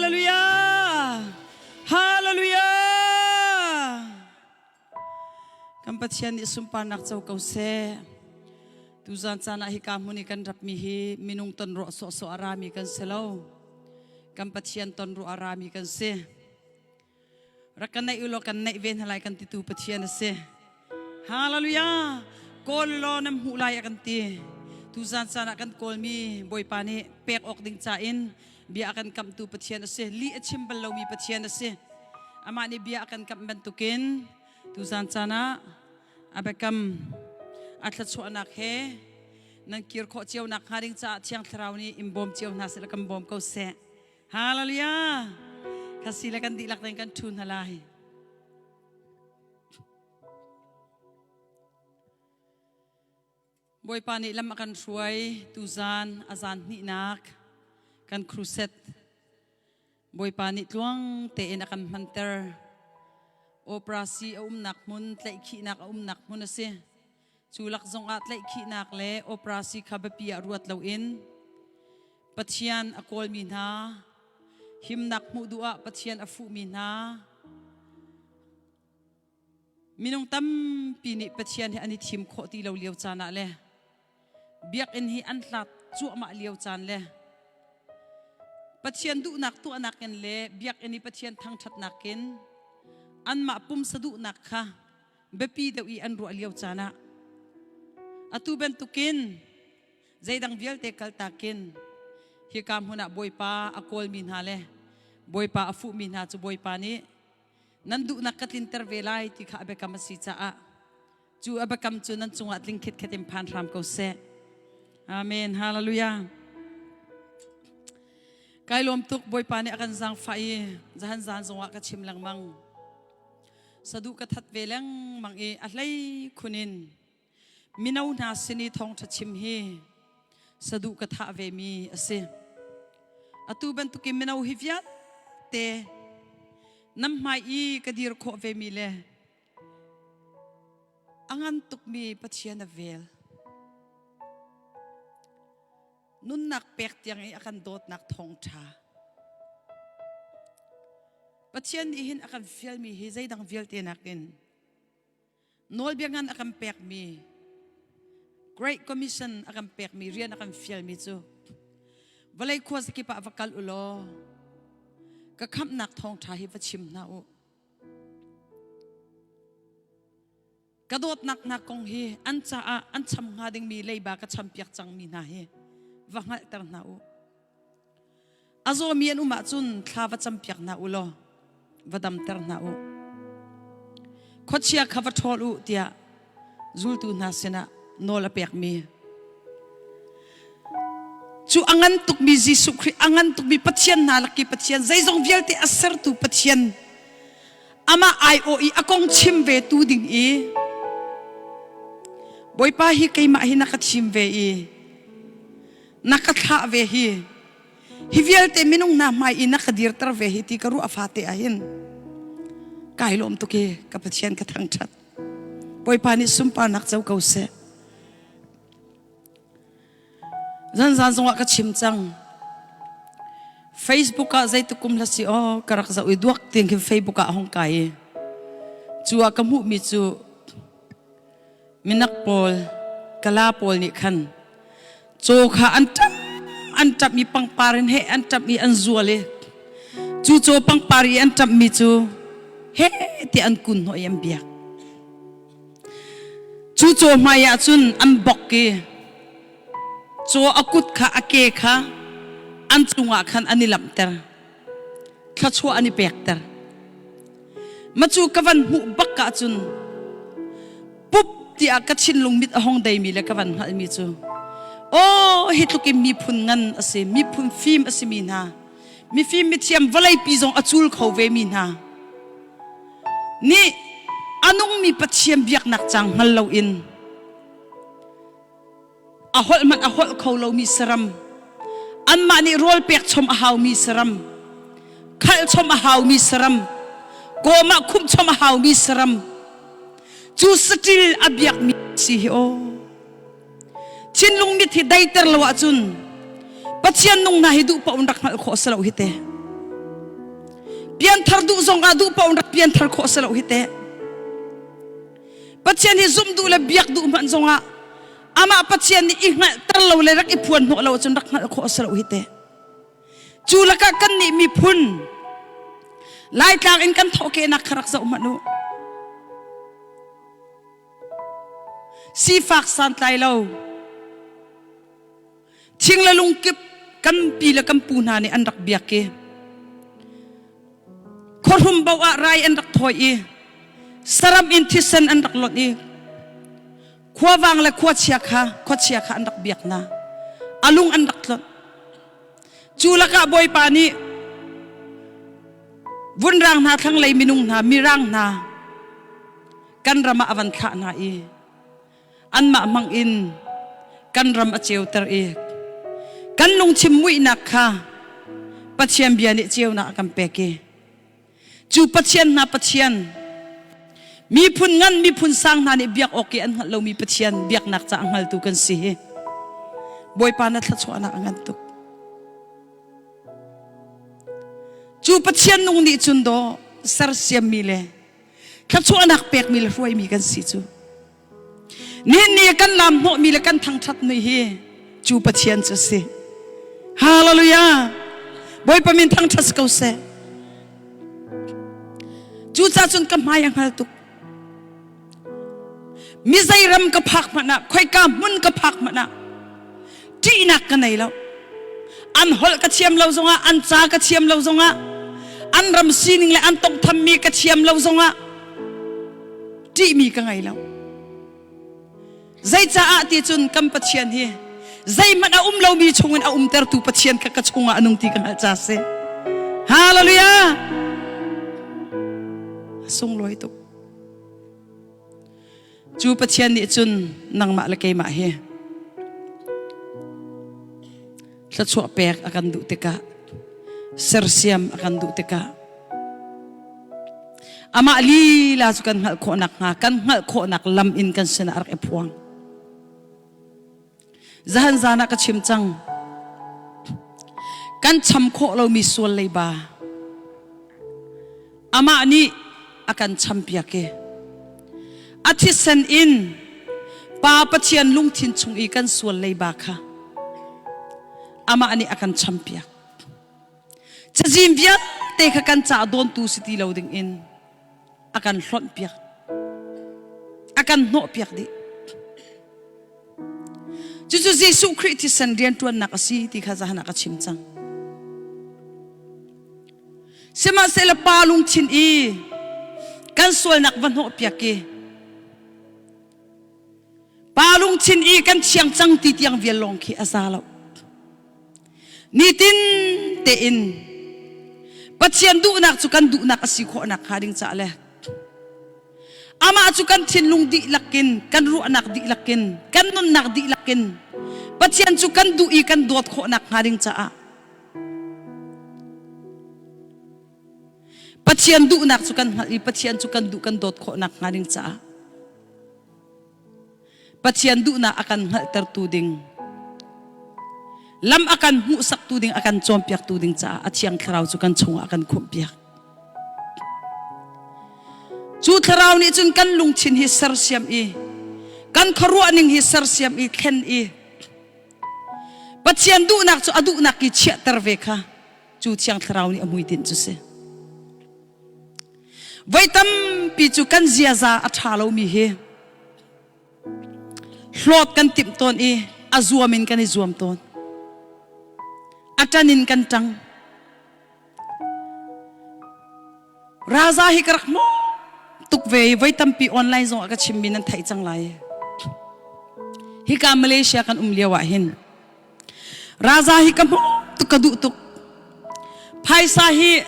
Hallelujah! Hallelujah! Kan Pathian nih sunparnak co ko seh. Tuzan caan ah hika hmun i kan rapmi hi minung ton ruah sawhsawh a rami kan si lo. Kan Pathian ton ruah a rami kan si. Rak kan naih ulaw kan naih ve hna lai kan titu Pathian a si. Hallelujah! Kawl law nan hmuh lai a kan ti. Tuzan caan ah kan kawlmi Bawipa nih pek awk ding ca in bia a kan kamhtu Pathian a si. Lih a chim bal lomi Pathian a si. Amah nih bia a kan kamh bantukin tuzan caan ah a biakam a thluachuahnak he nan kir khawh cio nak hnga ding caah Thiang Thlarau nih in bawm cio hna seh kan bawm ko seh. Hallelujah! Khasi le kan dihlak tein kan ṭhu hna lai. Bawipa nih lam a kan hruai tuzan a zan hnihnak kan crusade Bawipa nih tluang tein a kan hmanter. Operasi a umnak hmun, tlaihkhihnak a umnak hmun a si. Cu lak zongah tlaihkhihnak le operasi kha biapi ah ruat loin Pathian a kawlmi hna, himnak hmuh duh ah Pathian a fuhmi hna, minung tampi nih Pathian hi an i thim khawh ti lo lio caan ah le biakinn hi an hlat cuahmah lio caan le Pathian duhnak tuahnak in le biakinn i Pathian thangṭhatnak in anmah pumsa duhnak kha biapi deuh i an ruah lio caan ah atu bantukin zeidang vialte kaltakin hika hmun ah Bawipa a kawlmi hna le Bawipa a fuhmi hna cu Bawipa nih nan duhnak ka tlinter ve lai ti kha a biakam a si caah cu a biakam cu nan cungah tling khitkhet in phan hram ko seh. Amen. Hallelujah. Kai lawm tuk Bawipa nih a kan zaangfah i zahan zan zongah ka chim lengmang. Sadu ka that ve lengmang i a hlei khun in Mino hna sin i thawngṭha chim hi saduh ka thah vemi a si. Atu bantukin mino hi vialte nan hmai i ka dir khawh vemi le a ngan tukmi Pathian a vel. Nunnak pek tiang i a kan dawtnak thawngṭha. Pathian nih hin a kan fialmi hi zeidang vialte nakin Nawlbia ngan a kan pekmi Great Commission a kan pekmi rian a kan fialmi cu vawlei khuazakip ah va kal u law ka khamhnak thawngṭha hi va chim hna u. Ka dawtnak hna kong hi an caah an cham hnga dingmi leiba ka champiak cangmi hna hi va hngalhter hna u. A zawmi an um ahcun thla va campiak hna u law va damter hna u. Khuachia kha va ṭhawl u tiah zultu hna sinah nawl a pekmi cu a ngan tukmi Jesuh Khrih a ngan tukmi Pathian hna lak i Pathian zeizong vialte a sertu Pathian amah aiawh i a kong chim ve tu ding i Bawipa hi keimah hi na ka thim ve i na ka thlah ve hi hi vialte minung hna hmai i na ka dirter ve hi ti ka ruah fate ah hin kai lawm tuk i ka Pathian ka thangṭhat Bawipa nih sunparnak co ko seh zanzan zongah ka chim cang Facebook ah zeitik kum hla si aw ka rak zoh i duak tiang khin Facebook ah hong kai i cu ah ka hmuhmi cu Minak pawl, Kala pawl nih khan caw kha an ṭap an ṭap i pangpar in heh an ṭap i an zual i cu caw pangpar i an ṭapmi cu heh tiah an kun hnawh i an biak. Cu caw hmai ah cun an bok i caw a kut kha a ke kha an cungah khan an i lamhter. Thluachuah an i pekter. Macu ka van hmuh bak ahcun pup tiah ka thinlung mit a hong deimi le ka van hngalhmi cu aw hi tluk in miphun ngan a si miphun fim a simi hna mifim mithiam vawleipi zong a cul kho ve mi hna nih a nungmi Pathian biaknak cang hngal loin a holh hmanh a holh kho lomi saram anmah nih rawl pek chom a haumi saram khalh chom a haumi saram kawm ah khumh chom a haumi saram cu saṭil a biakmi si hi aw thinlung mit hi daiter lo ahcun Pathian nung hna hi duh paoh in rak hngalh khawh si lo hi te. Pianthar duh zong ah duh paoh in rak pianthar khawh si lo hi teh. Pathian hi zumh duh le biak duh hmanh zong ah amah Pathian nih i hngalhter lo le rak i phuan hnawh lo cun rak hngalh khawh si lo hi teh. Cu lakah kan nih miphun Laitlang in kan thawhkehnak kha rak zoh hmanh u. Sifak santlai lo thing le lung kip kan pi le kan pu hna nih an rak biak i khuahrum bo ah rai an rak thawi i saram in thisen an rak lonh i khuavang le khuachia kha khuachia kha an rak biak hna a lung an rak tlonh. Cu lakah Bawipa nih vunrang hna thlanglei minung hna mirang hna kan ram ah a van thlah hna i anmah hmang in kan ram a ceuter i kan lungchim muihnak kha Pathian bia nih ceunak a kan pek i cu Pathian hna Pathian miphun ngan miphun sang hna nih biak awk i an hngalh lomi Pathian biaknak ca a hngaltu kan si hi Bawipa na thluachuahnak a ngan tuk. Cu Pathian nung nih cun daw sersiammi le thluachuahnak pekmi le hruaimi kan si cu. Nihin ni kan lam hnawhmi le kan thangṭhatmi hi cu Pathian cu a si. Hallelujah! Bawipa min thangṭhat si ko seh. Cucaah cun ka hmai a hngal tuk. Mi zei ram ka phak hmanh ah, khoika hmun ka phak hmanh ah, ṭihnak ka nei lo. An holh ka thiam lo zongah, an ca ka thiam lo zongah, an ram sining le an tongthammi ka thiam lo zongah, ṭihmi ka ngei lo. Zeicaah ti cun kan Pathian hi zeihmanh a um lomi chungin a umtertu Pathian kha ka chungah a nung ti ka hngalh ca si. Hallelujah! A sunglawi tuk. Cu Pathian nih cun nangmah le keimah hi thluachuah pek a kan duh tikah sersiam a kan duh tikah amah lila cu kan hngalh khawhnak hnga kan hngalh khawhnak lam in kan sinah a rak i phuang. Zahan zan ah ka chim cang. Kan cham khawh lomi sual leiba amah nih a kan champiak i a thisen in Pa Pathian lungthin chung i kan sual leiba kha amah nih a kan champiak. Cazin vialte kha kan ca dawntu si ti lo ding in a kan hlonhpiak, a kan hnawhpiak dih. Cucu Jesuh Khrih thisen rianṭuannak a si ti kha zahan ah ka chim cang. Sihmanhsehlaw pa lungthin i kan sualnak va hnawhpiak i pa lungthin i kan thiang cang ti tiang vial lawng khi a za lo. Nitin tein Pathian duhnak cu kan duhnak a si khawhnak hnga ding caah le amah cu kan thinlung dihlak in, kan ruahnak dihlak in, kan nunnak dihlak in Pathian cu kan duh i kan dawt khawhnak hnga ding caah Pathian duhnak cu kan hngalh i Pathian cu kan duh kan dawt khawhnak hnga ding caah Pathian duhnak a kan hngalhtertu ding lam a kan hmuhsaktu ding a kan cawnpiaktu ding caah a thiang thlarau cu kan chungah a kan khumhpiak. Cu thlarau nih cun kan lungthin hi sersiam i kan khuaruahning hi sersiam i thlen i Pathian duhnak cu a duhnak i chiahter ve kha cu thiang thlarau nih a hmuitinh cu si. Voi tampi cu kan ziaza a ṭha lomi hi hlawt kan timh tawn i a zuam in kan i zuam tawn. A ṭan in kan ṭang. Raza hi ka rak hmu tuk ve i voi tampi online zong ah ka chimmi nan theih cang lai. Hika Malaysia kan um lio ah hin Raza hi ka hmuh tuk ka duh tuk. Phaisa hi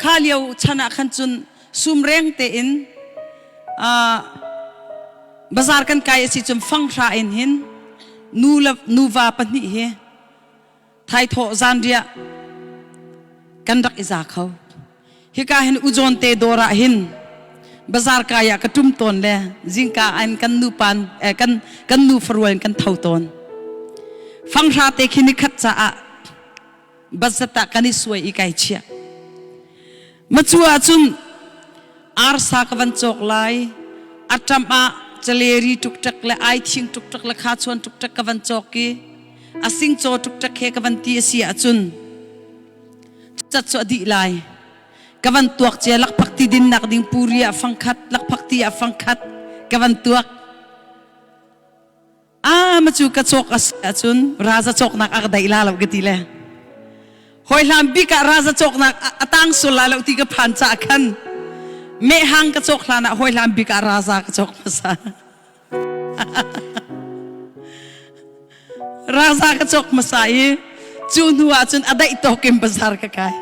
kha lio chan ah khan cun sumreng tein bazar kan kai a si cun fanghra in hin nu le nuva pahnih hi thaithawh zanriah kan rak i za kho. Hika hin uzawn te dawr ah hin bazar kai ah ka ṭum tawn le zingka an kan nupan eh, kan kan nu farual in kan tho tawn. Fanghra te khi nikhat caah bazat ah kan i suai i kai chiah. Macu ahcun arsa ka van cawk lai. A ṭam ah caleri ṭukṭek le aithing ṭukṭek le khachuan ṭukṭek ka van cawk i a singcaw ṭukṭek he ka van ti a si ahcun cat cu a dih lai. Ka van tuak cia lakphak ti dinnak ding puri ah fangkhat, lakphak ti ah fangkhat ka van tuak. Ah ma cu ka cawk a si ahcun raza cawknak a ka daih la lo ka ti le. Hawi hlan bik ah raza cawknak a tang sul lai lo ti ka phan caah khan mehhang ka cawk hlan ah hawi hlan bik ah raza ka cawk hmasa. Raza ka cawk hmasa i cu hnu ah cun a daih tawk in bazar ka kai.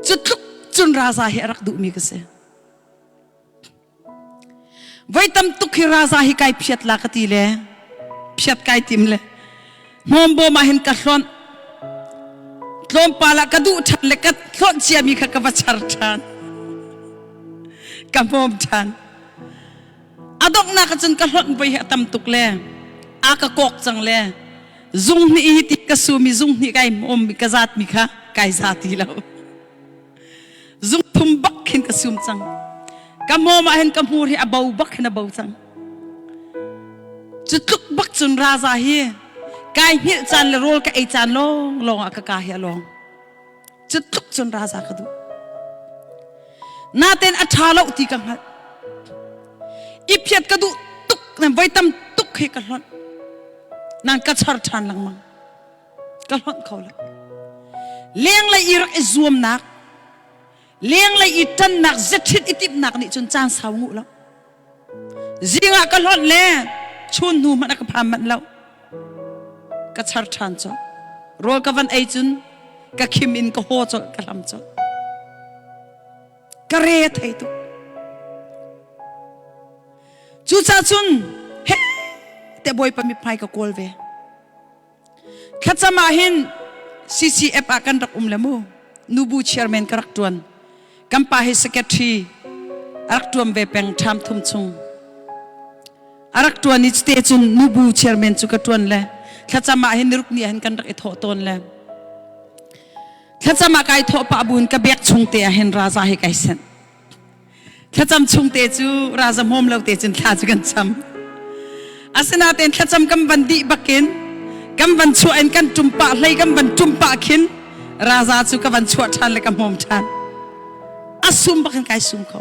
Cu tluk cun raza hi a rak duhmi ka si. Voi tam tuk hi raza hi kai phiat la ka ti le phiat kai tim le hnawmbawm ah hin ka hlonh tlawmpal ah ka duh ṭhan le ka hlonh ciami kha ka va char ṭhan ka hmawm ṭhan a donghnak ah cun ka hlonh voi hi a tam tuk le a ka kawk cang le zung hnih hi ti ka sumi zung hnih kai hmawm ka zatmi kha kai za ti lo Zungthum bak khin ka sum cang. Ka hmawm ah hin ka hmur hi a bo bak hin a bo cang. Cu tluk bak cun raza hi kai hngilh caan le rawl ka ei caan lawng lawng ah ka ka hi a lawng. Cu tluk cun raza ka duh. Naten a ṭha lo ti ka hngalh. I phiat ka duh tuk nan voi tam tuk hi ka hlonh. Nan ka char ṭhan lengmang. Ka hlonh kho lo. Lenglei i rak i zuamnak, lenglei i ṭannak, zetṭhit i timhnak nih cun caan sau nguh lo. Zing ah ka hlonh le chun hnu hmanh a ka phan manh lo. Ka char ṭhan colh. Rawl ka van ei cun ka khim in ka haw colh, ka hlam colh. Ka re thei tuk. Cucaah cun he te Bawipa mithmai ka kawl ve. Thlacam ah hin CCF ah kan rak um le mu. Nubu chairman ka rak tuan. Kan pa hi secretary a rak tuan ve peng ṭham thum chung. A rak tuan i cite cun nubu chairman cu ka tuan le thlacam ah hin niruk ni ah hin kan rak i thawh tawn le thlacam ah kai thawh pah buin ka bek chung te ah hin raza hi kai senh. Thlacam chung te cu raza hmawm lo te cun thla cu kan cam. Asinain thlacam kan van dih bakin kan van chuah in kan ṭum pah hlei kan van ṭum pah khin raza cu ka van chuah ṭhan le ka hmawm ṭhan. A sum bakin kai sum kho.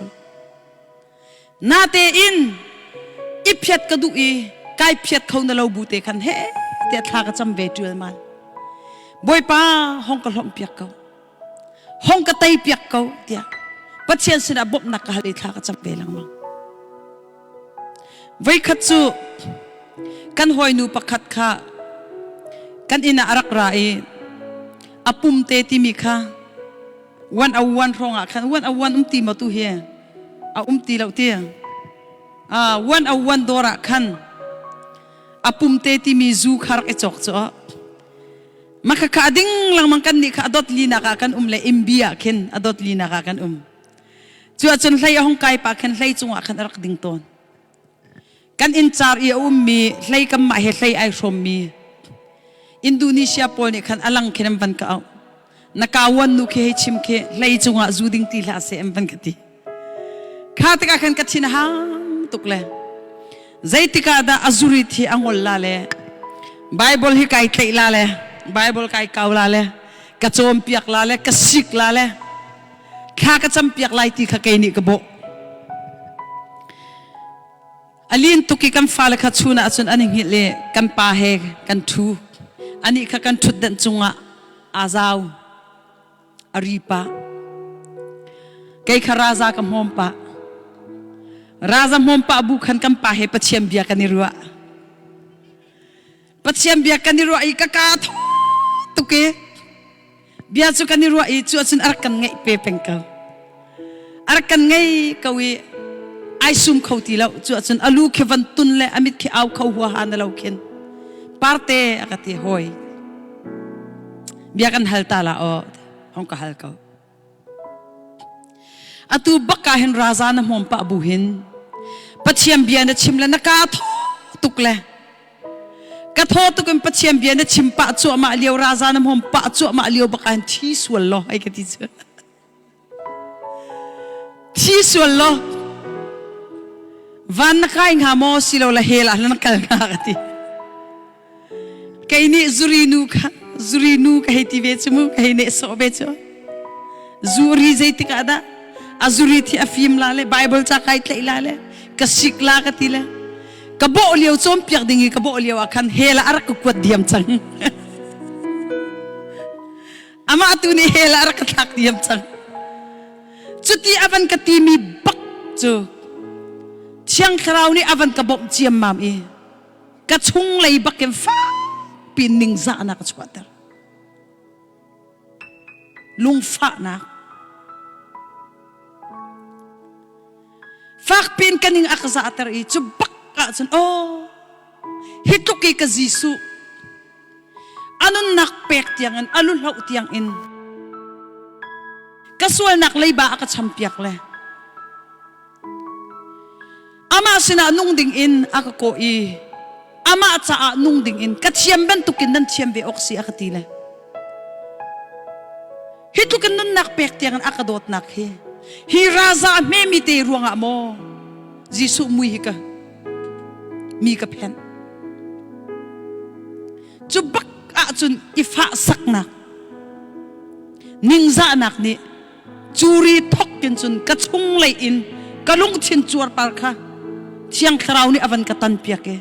Natein i phiat ka duh i kai phiat kho na lo bu te khan he tiah thla ka cam ve ṭualmal. Bawipa hong ka hlawmh piak ko. Hong ka tei piak ko tiah Pathian sinah bawmhnak ka hal i thla ka cam ve lengmang. Voikhat cu kan hawinu pakhat kha kan inn ah a rak ra i a pum te timi kha one o one hrawng ah khan one o one um ti maw tu hi a um ti lo ti ah one o one dawr ah khan a pum te timi zu kha rak i cawk cu Makhakha a ding lengmang kan nih kha a dot linak ah kan um le imbi ah khin a dot linak ah kan um. Cu ahcun hlei a hung kai pah khin hlei cungah khan a rak ding tawn. Kan inn car i a ummi hlei kanmah he hlei ai hrawmmi Indonesia pawl nih khan a lang khin an van ka auh. Na kawan nu khi hei chim khi hlei cungah zu ding ti hlah seh an van ka ti. Kha tikah khan ka thin a hang tuk le zeitik ah dah a zurit hi a ngol la le Bible hi kai tlaih la le Bible kai kau la le ka cawnpiak la le ka sik la le thla ka campiak lai ti kha kei nih ka bawh. A lin tuk i kan fale kha chun ah cun an i hngilh i kan pa he kan ṭhu. Anih kha kan ṭhutdenh cungah aa zau. A ri pah. Kei kha raza ka hmawm pah. Raza hmawm pah bu khan kan pa he Pathian bia kan i ruah. Pathian bia kan i ruah i ka ka thaw tuk i bia cu kan i ruah i cu ahcun a rak kan ngeih pe peng ko. A rak kan ngei ko i ai sum kho ti lo cu ahcun a lu khi van tun le a mit khi au kho huaha na lo khin parte a ka ti hawi Bia kan hal ta la aw, hong ka hal ko. Atu bak ah hin raza na hmawm pah bu hin Pathian bia na chim le na ka thaw tuk le ka thaw tuk in Pathian bia na chim pah cuahmah lio raza na hmawm pah cuahmah lio bak ah hin thi sual law ai ka ti cu. Thi sual law van na kai hnga maw silo la hell ah na kal hnga ka ti. Kei nih zuri nu kha zuri nu ka hei ti ve cu mu ka hei neh sawh ve cu. Zuri zeitik ah dah a zuri thi a fim la le Bible ca kai tlaih la le ka sik la ka ti le ka bawh lio cawnpiak ding i ka bawh lio ah khan hell ah a rak ka kuat diam cang. Amah tu nih hell ah a rak ka thlak diam cang. Cuti a van ka timi bak cu Thiang Thlarau nih a van ka bawmh ciammam i ka chunglei bakin fakpi ningzahnak a chuahter. Lungfahnak. Fakpi in ka ning a ka zahter i cu bak ahcun aw hi tluk i ka Jesuh a nunnak pek tiangin a lu hloh tiangin ka sualnak leiba a ka champiak le amah sinah nung ding in a ka kawh i amah caah nung ding in ka thiam bantukin nan thiam ve awk si a ka ti le hi tluk in nunnak pek tiangin a ka dawtnak hi hi raza a hmemi te ruangah maw Jesuh mui hi ka mi ka phenh cu bak ahcun i fah saknak ningzahnak nih curi thok in cun ka chunglei in ka lungthin cuarpar kha Thiang Thlarau nih a van ka tanpiak i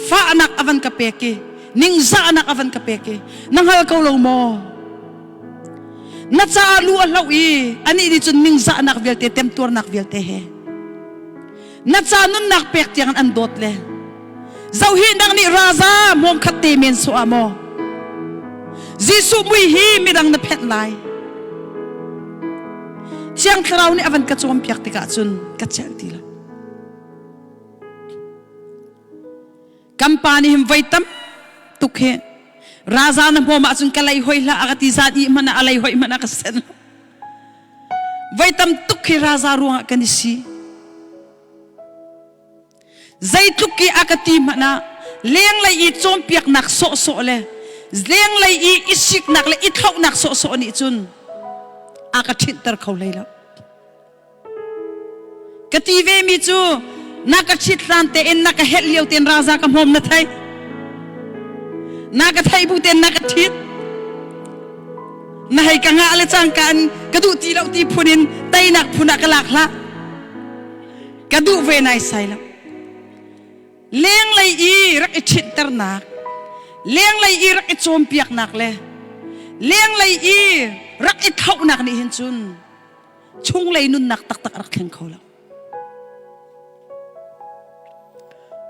fahnak a van ka pek i ningzahnak a van ka pek i na hngal ko lo maw na caah lu a hloh i anih nih cun ningzahnak vialte temtuarnak vialte he na ca nunnak pek tiang an dawt le zohi nang nih raza hmawm khat te men so ah maw Jesuh mui hi midang na phenh lai Thiang Thlarau nih a van ka cawnpiak tikah cun ka celh ti lo Kan pa nih hin voi tam tuk hi raza na hmawm ahcun ka lei hoi hlah a ka ti zan i hmanh ah a lei hoi hmanh ah ka sen voi tam tuk hi raza ruangah kan i si zeitluk i a ka ti hmanh ah lenglei i cawnpiaknak sawhsawh le lenglei i i siknak le i thlauhnak sawhsawh nih cun a ka ṭhinhter kho hlei lo Ka ti ve mi cu na ka ṭhit hlan tein na ka helh lio tein raza ka hmawm na theih. Na ka theih bu tein na ka ṭhit. Na hei ka ngah le cangka in ka duh ti lo ti phun in teinak phun ah ka lak hlah. Ka duh ve nai sai lo. Lenglei i rak i ṭhitternak, lenglei i rak i cawnpiaknak le lenglei i rak i thlauhnak nih hin cun chunglei nunnak taktak a rak thleng kho lo.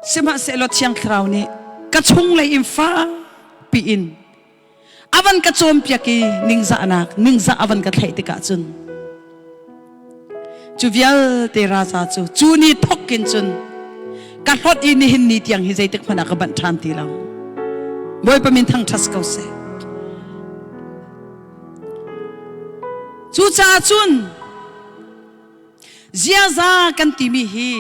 Sihmanhsehlaw Thiang Thlarau nih ka chunglei in fakpi in a van ka cawnpiak i ningzahnak ningzah a van ka thlaih tikah cun cu vialte raza cu cu ni thok in cun ka hlot i nihin ni tiang hi zeitik hmanh ah ka banh ṭhan ti lo. Bawipa min thangṭhat ko seh. Cucaah cun ziaza kan timi hi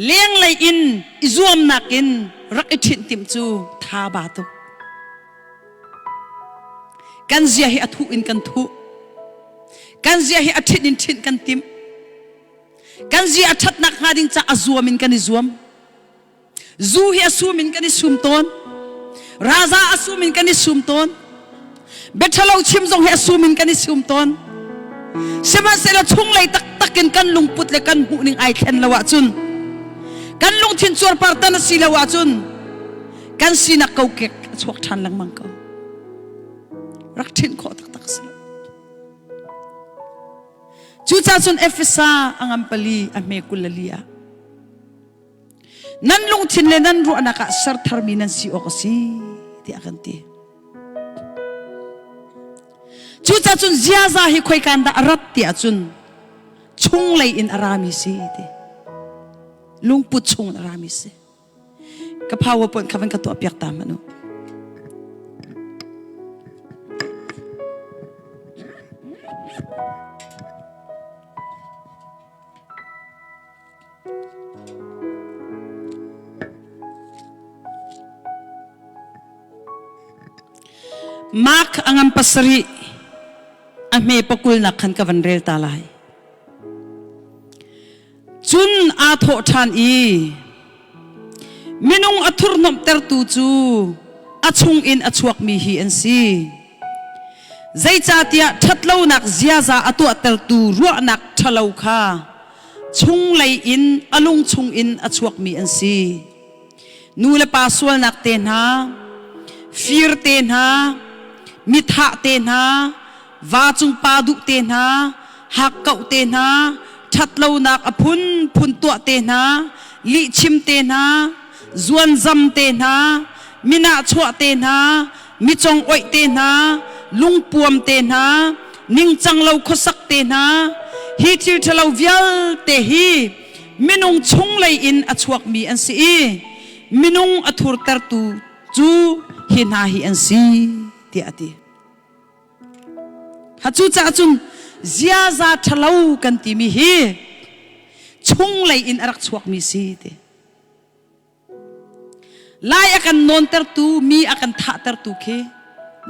lenglei in i zuamnak in rak i ṭhinh timh cu tha ba tuk. Kan zia hi a thuh in kan thuh. Kan zia hi a ṭhinh in ṭhinh kan timh. Kan zia a ṭhatnak hnga ding ca a zuam in kan i zuam. Zu hi a sum in kan i sum tawn. Raza a sum in kan i sum tawn. Biaṭhalo chim zong hi a sum in kan i sum tawn. Sihmanhsehlaw chunglei taktak in kan lungput le kan hmuhning ai thlen lo ahcun kan lungthin cuarpar tan a si lo ahcun kan sinak kokek a chuak ṭhan lengmang ko. Rak ṭhinh khawh taktak a si lo. Cucaah cun Efesa a ngan pali a hme 24 ah Nan lungthin le nan ruahnak ah ser tharmi nan si awk a si tiah kan ti. Cucaah cun ziaza hi khoikan dah a rat tiah cun chunglei in a rami si ti. Lungput chung in a rami si. Ka PowerPoint kha van ka tuah piak ta hmanh u. Mark a ngan pasarih a hme pakulnak khan ka van rel ta lai. Cun aa thawh ṭhan i, Minung a thurhnomhtertu cu a chungin a chuakmi hi an si. Zeicahtiah ṭhatlonak ziaza a tuahtertu ruahnak ṭhalo kha chunglei in a lung chungin a chuakmi an si. Nu le pa sualnak te hna, fir te hna, mithah te hna, va cung pa duh te hna, hakkauh te hna, ṭhatlonak a phunphun tuah te hna, lihchim te hna, zuanzam te hna, minahchuah te hna, mi congoih te hna, lungpuam te hna, ningcang lo khuasak te hna, hi thil ṭhalo vialte hi minung chunglei in a chuakmi an si i minung a thurtertu cu hi hna hi an si, tiah a ti. Cucaah cun ziaza ṭhalo kan timi hi chunglei in a rak chuakmi si ti. Lai a kan nawntertu, mi a kan thahtertu khi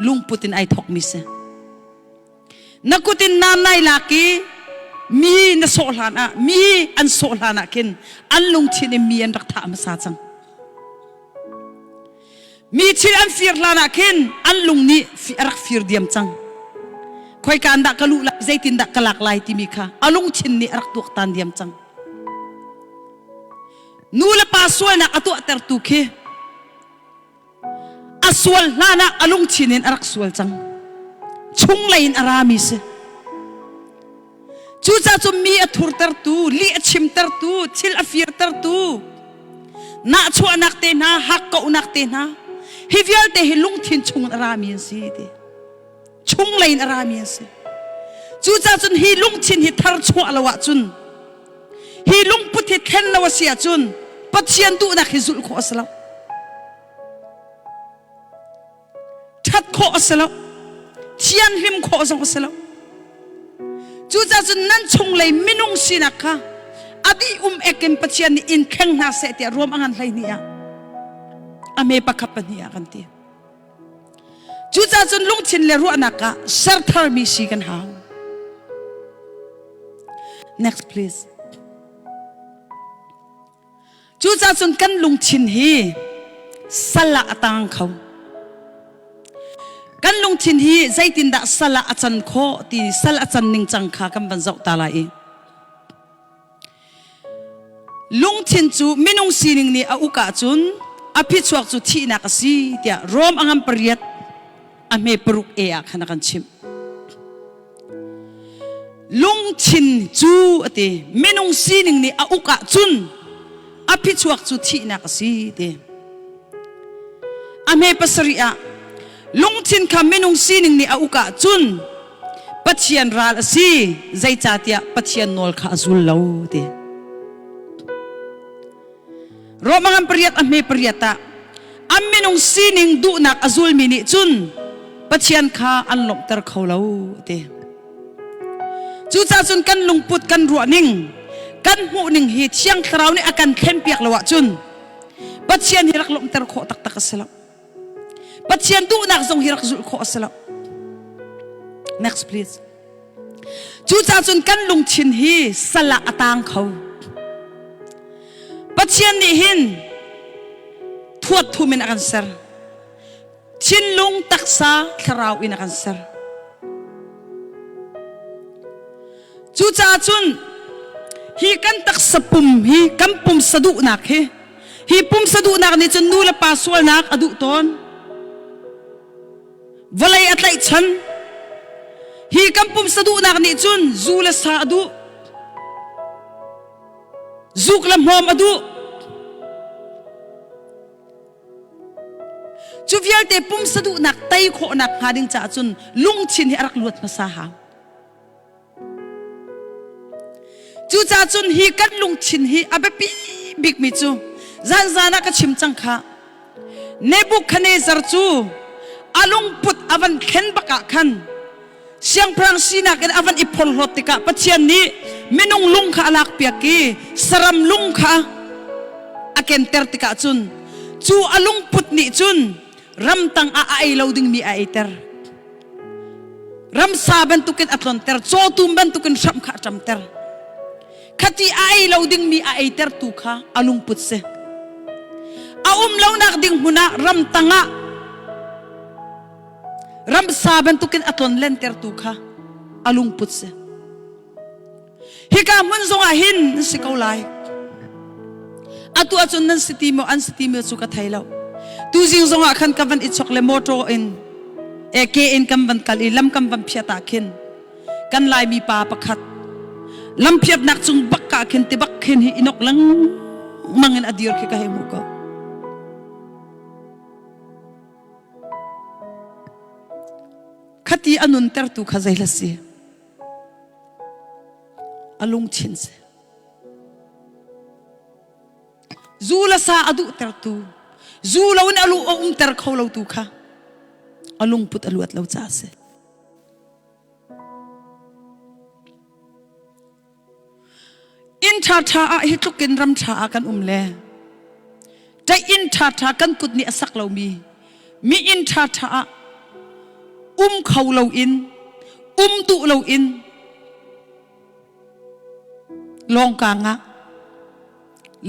lungput in ai thawkmi si. Na kut in nam nai lak i mi na sawh hlan ah, mi an sawh hlan ah khin an lungthin in mi an rak thah hmasa cang. Mi thil an fir hlan ah khin an lung nih a rak fir diam cang. Khoika dah ka luh lai, zeitindah ka lak lai timi kha a lungthin nih a rak tuaktan diam cang. Nu le pa sualnak a tuahtertu khi a sual hlan ah a lungthin in a rak sual cang. Chunglei in a rami si. Cucaah cun mi a thurtertu, lih a chimtertu, thil a firtertu, nahchuahnak te hna, hakkauhnak te hna, hi vialte hi lungthin chung in a rami an si ti. Chunglei in a rami an si. Cucaah cun hi lungthin hi thar chuah lo ahcun, hi lungput hi thlen lo a si ahcun, Pathian duhnak hi zulh khawh a si lo. Ṭhat khawh a si lo. Thianhlim khawh zong a si lo. Cucaah cun nan chunglei minung sinak kha a dih um ek in Pathian nih in thleng hna seh tiah ruam a ngan 12 ah a me pakhat pahnih ah kan ti. Cucaah cun lungthin le ruahnak ah ser tharmi si kan hau. Next please. Cucaah cun kan lungthin hi sal ah a tang kho. Kan lungthin hi zeitindah sal ah a can khawh ti sal a can ning cang kha kan van zoh ta lai i. Lungthin cu minung sining nih a uk ahcun a phichuak cu thihnak a si tiah Rom a ngan pariat a hme paruk e ah khan a kan chimh. Lungthin cu a ti minung sining nih a uk ahcun a phichuak cu thihnak a si ti. A hme pasarih ah lungthin kha minung sining nih a uk ahcun Pathian ral a si zeicahtiah Pathian nawl kha a zul lo ti. Roma ngan pariat a hme pariat ah an minung sining duhnak a zulmi nih cun Pathian kha an lawmhter kho lo ti. Cucaah cun kan lungput kan ruahning kan hmuhning hi Thiang Thlarau nih a kan thlenpiak lo ahcun Pathian hi rak lawmhter khawh taktak a si lo. Pathian duhnak zong hi rak zulh khawh a si lo. Next please. Cucaah cun kan lungthin hi sal ah a tang kho. Pathian nih hin thuat thum in a kan ser. Thinlung, taksa, thlarau in a kan ser. Cucaah cun hi kan taksa pum hi kan pumsa duhnak hi hi pumsa duhnak nih cun nu le pa sualnak a duh tawn. Vawlei a tlaihchan. Hi kan pumsa duhnak nih cun zu le sa a duh. Zuk le hmawm a duh. Cu vialte pumsa duhnak tei khawhnak hnga ding caah cun lungthin hi a rak luat hmasa hau. Cucaah cun hi kan lungthin hi a biapi bikmi cu zanzan ah ka chim cang kha. Nebuchadnezzar cu a lungput a van thlen bak ah khan siangpahrang sinak in a van i phorhlawt tikah Pathian nih minung lung kha a lakpiak i saram lung kha a kenter tikah cun cu a lungput nih cun ramtang ah a ei lo dingmi a eiter. Ramsa bantukin a tlonter, cawtum bantukin hramh kha a ṭamter. Khati a ei lo dingmi a eitertu kha a lungput si. A um lonak ding hmun ah ramtang ah ramsa bantukin a tlon lentertu kha a lungput si. Hika hmun zongah hin nan si ko lai. Atu ahcun nan si ti maw an si ti maw cu ka thei lo. Tuzing zongah khan ka van i chok le motor in e ke in kan van kal i lam kan van phiat ah khin kan Laimi pa pakhat lamphiatnak cung bak ka khin ti bak khin hi inok lengmang in a dir khi ka hei hmuh ko. Khati a nuntertu kha zei hla si? A lungthin si. Zu le sa a duhtertu, zu lo in a lu a umter kho lo tu kha a lungput a luat lo caah a si. Inn ṭhaṭha ah hi tluk in ram ṭha ah kan um le ṭaih inn ṭhaṭha kan kut nih a sak lomi mi inn ṭhaṭha ah um kho loin um duh loin lawngkang ah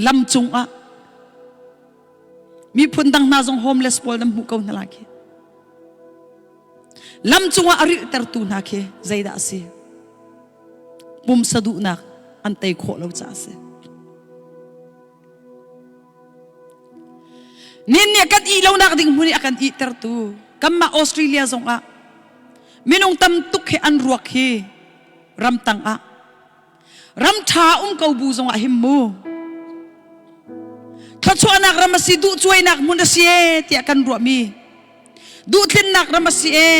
lam cung ah miphun dang hna zong homeless pawl nan hmuh ko hna lai khi. Lam cungah a rilhtertu hna khi zeidah a si? Pumsa duhnak an tei khawh lo caah a si. Nin nih kan ih lonak ding hmun i a kan ihtertu kanmah Australia zongah minung tam tuk hi an ruak hi ramtang ah ram ṭha um ko bu zongah him mu thluachuahnak ram a si duhcuainak hmun a si e tiah kan ruahmi duhtlinnak ram a si e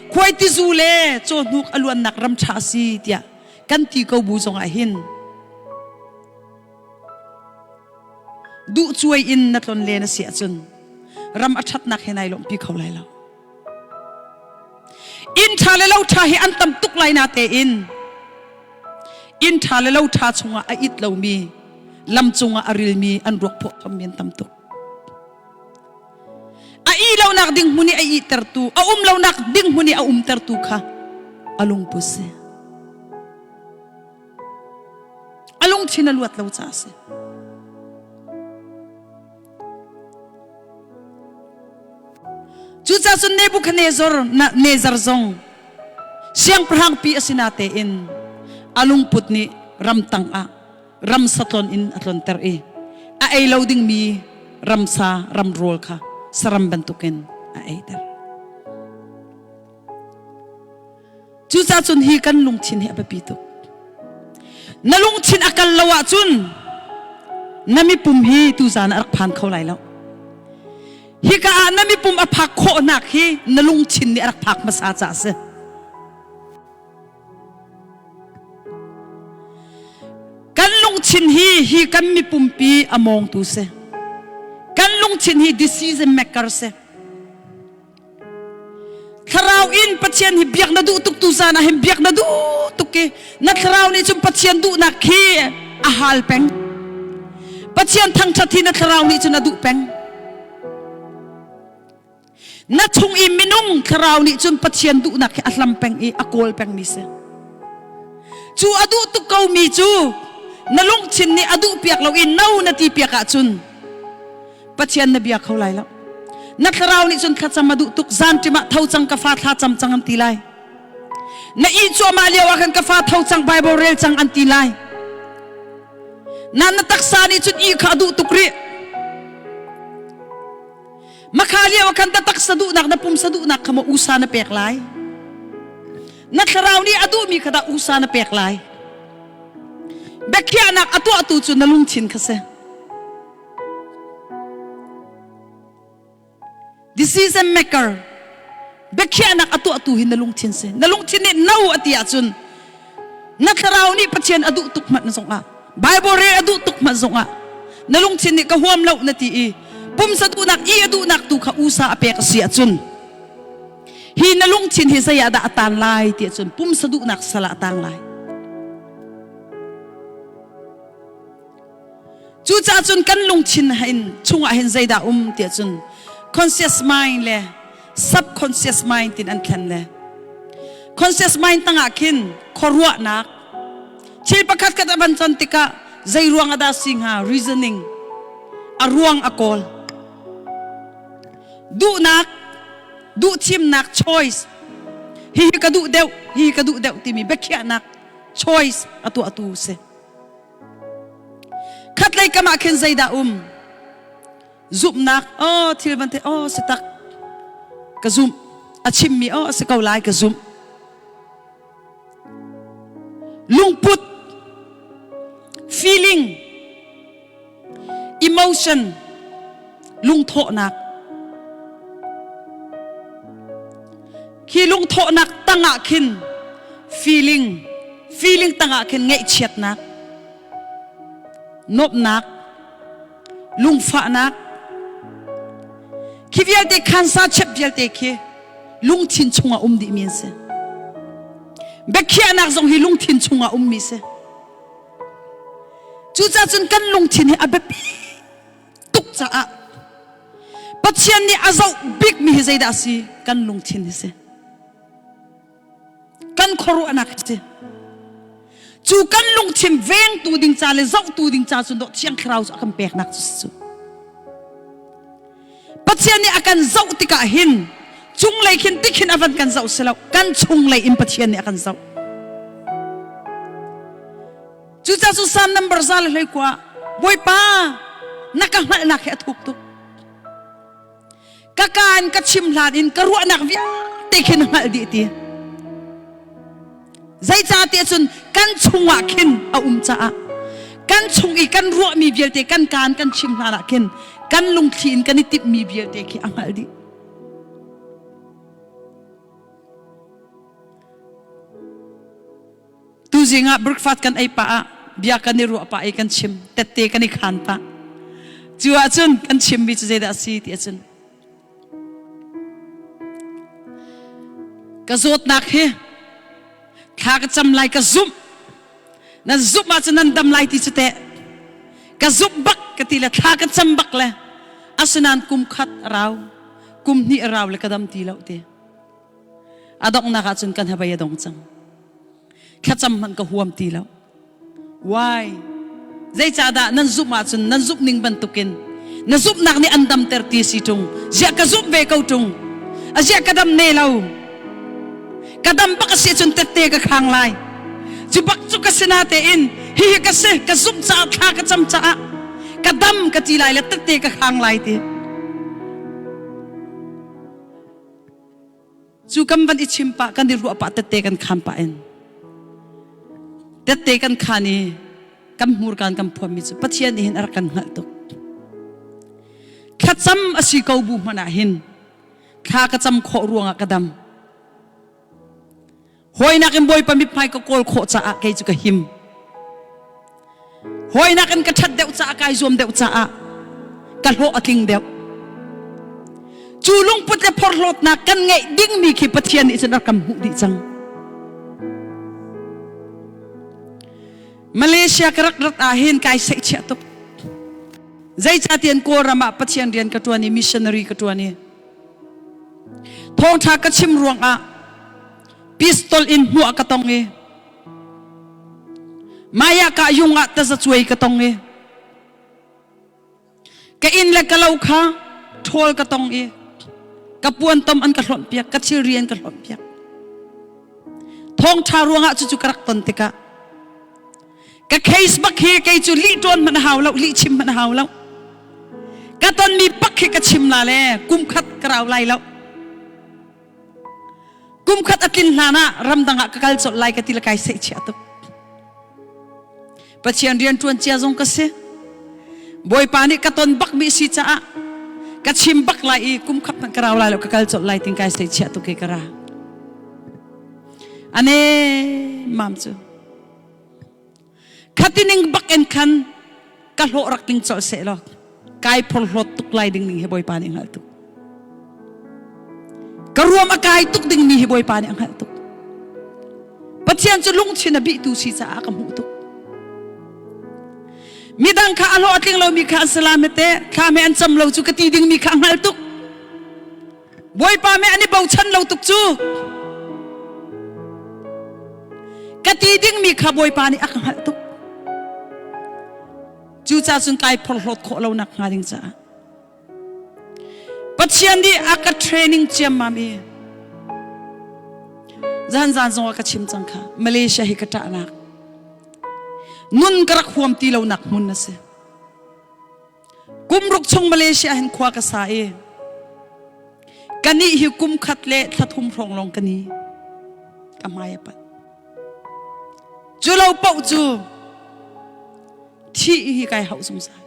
khuaitizu le cawhnuk a luannak ram ṭha a si tiah kan ti ko bu zongah hin duhcuai in na tlon len a si ahcun ram a ṭhatnak he nai lawmhpi kho lai lo. Inn ṭha le lo ṭha hi an tam tuk lai na tein inn ṭha le lo ṭha chungah a it lomi lam cungah a rilmi an ruak phawh thommi an tam tuk. A ih lonak ding hmun i a ihtertu, a um lonak ding hmun i a umtertu kha a lungput si. A lungthin a luat lo caah a si. Cucaah cun Nebuchadnezzar Nezar zong siangpahrang pi a si natein a lungput nih ramtang ah ramsa tlon in a tlonter i a ei lo dingmi ramsa ramrawl kha saram bantukin a eiter. Cucaah cun hi kan lungthin hi a biapi tuk. Na lungthin a kal lo ahcun na mipum hi tuzaan ah a rak phan kho lai lo. Hika ah na mipum a phak khawhnak hi na lungthin nih a rak phak hmasa caah a si. Kan lungthin hi hi kan mipumpi a mawngtu si. Kan lungthin hi decision maker si. Thlarau in Pathian hi biak na duh tuk tu zan ah hin biak na duh tuk i na thlarau nih cun Pathian duhnak khi a hal peng. Pathian thangṭhat hi na thlarau nih cun a duh peng. Na chung i minung thlarau nih cun Pathian duhnak hi a hlam peng i a kawl pengmi si. Cu a duh tuk komi cu na lungthin nih a duh piak lo i no na ti piak ahcun Pathian na bia kho lai lo. Na thlarau nih cun thlacam a duh tuk zanṭim ah tho cang ka fa thlacam cang an ti lai. Na ih cuahmah lio ah khan ka fa tho cang Bible rel cang an ti lai. Na na taksa nih cun ih kha a duh tuk rih. Makha lio ah khan na taksa duhnak na pumsa duhnak kha maw usa na pek lai. Na thlarau nih a duhmi kha dah usa na pek lai. Biakhiahnak a tuahtu cu na lungthin kha si. Decision maker biakhiahnak a tuahtu hi na lungthin si. Na lungthin nih no a ti ahcun na thlarau nih Pathian a duh tuk hmanh zongah Bible rel a duh tuk hmanh zongah na lungthin nih ka huam lo na ti i pumsa duhnak i a duhnak tu kha usa a pek a si ahcun hi na lungthin hi zei ah dah a tan lai ti ahcun pumsa duhnak sal ah a tang lai. Cucaah cun kan lungthin hin chungah hin zeidah um tiah cun conscious mind le subconscious mind tin an thlen le conscious mind tangah khin khuaruahnak. Thil pakhat khat a van can tikah zei ruang ah dah si hnga reasoning a ruang a kawl. Duhnak duhthimnak choice hihi ka duh deuh hihi ka duh deuh timi biakhiahnak choice a tuahtu si. Khatlei kam ah khin zeidah um? Zumhnak oh thil van the oh si tak ka zumh a chimmi oh a si ko lai ka zumh. Lungput feeling emotion lungthawhnak khi lungthawhnak tangah khin feeling feeling tangah khin ngaihchiatnak nuamhnak lungfahnak khi vialte khansa chep vialte khi lungthin chungah um dihmi an si biakhiahnak zong hi lungthin chungah ummi si Cucaah cun kan lungthin hi a biapi tuk caah Pathian nih a zoh bikmi hi zeidah a si? Kan lungthin hi si. Kan khuaruahnak hi si. Cu kan lungthin vengtu ding ca le zohtu ding ca cun dawh Thiang Thlarau cu a kan peknak cu si cu. Pathian nih a kan zoh tikah hin cunglei khin tikhin a van kan zoh si lo kan chunglei in Pathian nih a kan zoh. Cucaah cu Psalm number 121 Bawipa na ka hngalhnak hi a thuk tuk. Ka kaan ka chim hlan in ka ruahnak vialte khi na hngalh dih ti. Zeicahtiah cun kan chungah khin a um caah kan chung i kan ruahmi vialte kan kaan kan chim hlan ah khin kan lungthli in kan i timhmi vialte khi a hngalh dih. Tuzing ah breakfast kan ei pah ah bia kan i ruah pah i kan chim tette kan i khan pah. Cu ahcun kan chimmi cu zeidah a si ti ahcun Ka zawtnak hi thla ka cam lai ka zumh. Nan zumh ahcun nan dam lai ti cu teh. Ka zumh bak ka ti le thla ka cam bak le asinain kum khat a rau, kum hnih a rau le ka dam ti lo ti. A donghnak ahcun kan habei a dong cang. Thlacam hmanh ka huam ti lo. Why? Zeicahdah nan zumh ahcun nan zumh ning bantukin na zumhnak nih an damter ti si ṭung. Ziah ka zumh ve ko ṭung. A ziah ka dam ne lo. Ka dam bak a si ahcun tette ka khang lai. Cu bak cu ka si natein hihi ka si ka zumh caah thla ka cam caah ka dam ka ti lai le tette ka khang lai ti. Cu kan van i chim pah kan i ruah pah tette kan khan pah in tette kan khan i kan hmurkaan kan phuanmi cu Pathian nih hin a rak kan hngalh tuk. Thlacam a si ko bu hmanh ah hin thla ka cam khawh ruangah ka dam. Hawinak in Bawipa mithmai ka kawl khawh caah kei cu ka him. Hawinak in ka ṭhat deuh caah kai zuam deuh caah ka hlawh a tling deuh. Cu lungput le phorhlawtnak kan ngeih dingmi khi Pathian nih cun a rak kan hmuh dih cang. Malaysia ka rak rat ah hin kai seihchiah tuk. Zeicahtiah Kawlram ah Pathian rian ka ṭuan i missionary ka ṭuan i Thawngṭha ka chim ruangah pistol in hmuah ka tong i maya ka yung ah tazacuai ka tong i ka inn le ka lo kha ṭhawl ka tong i ka puan tom an ka hlonh piak ka thilri an ka hlonh piak thawngṭha ruangah cucu ka rak ton tikah ka case bak hi kei cu lih ṭawn hmanh a hau lo lih chim hmanh a hau lo ka tonmi bak hi ka chim la le kum khat ka rau lai lo kum khat a tlin hlan ah ramdang ah ka kal colh lai ka ti le kai seihchiah tuk Pathian rian ṭuan cia zong ka si Bawipa nih ka ton bak mi si caah ka chim bak lai i kum khat hmanh ka rau lai lo ka kal colh lai tin kai seihchiah tuk i ka ra ane mam cu Khatining bak in khan ka hlawh rak tling colh seh law kai phorhlawt tuk lai ding ning hi Bawipa nih hngalh tuk. Ka ruam a kai tuk ding mi hi Bawipa nih a hngalh tuk. Pathian cu lungthin a bihtu si caah ka hmuh tuk. Midang kha a hlawh a tling lomi kha an salam te thla me an cam lo cu ka ti ding mi kha a hngalh tuk. Bawipa me an i bochan lo tuk cu. Ka ti dingmi kha Bawipa nih a ka hngalh tuk. Cucaah cun kai phorhlawt khawh lo nak hnga ding caah Pathian nih a ka training ciammam i zan zan zong ah ka chim cang kha Malaysia hi ka ṭahnak nun ka rak huam ti lonak hmun a si. Kum ruk chung Malaysia hin khua ka sa i kanih hi kum khat le thla thum hrawng lawng ka ni ka hmai a pat. Cu lo paoh cu thih hi kai hauh zungzal.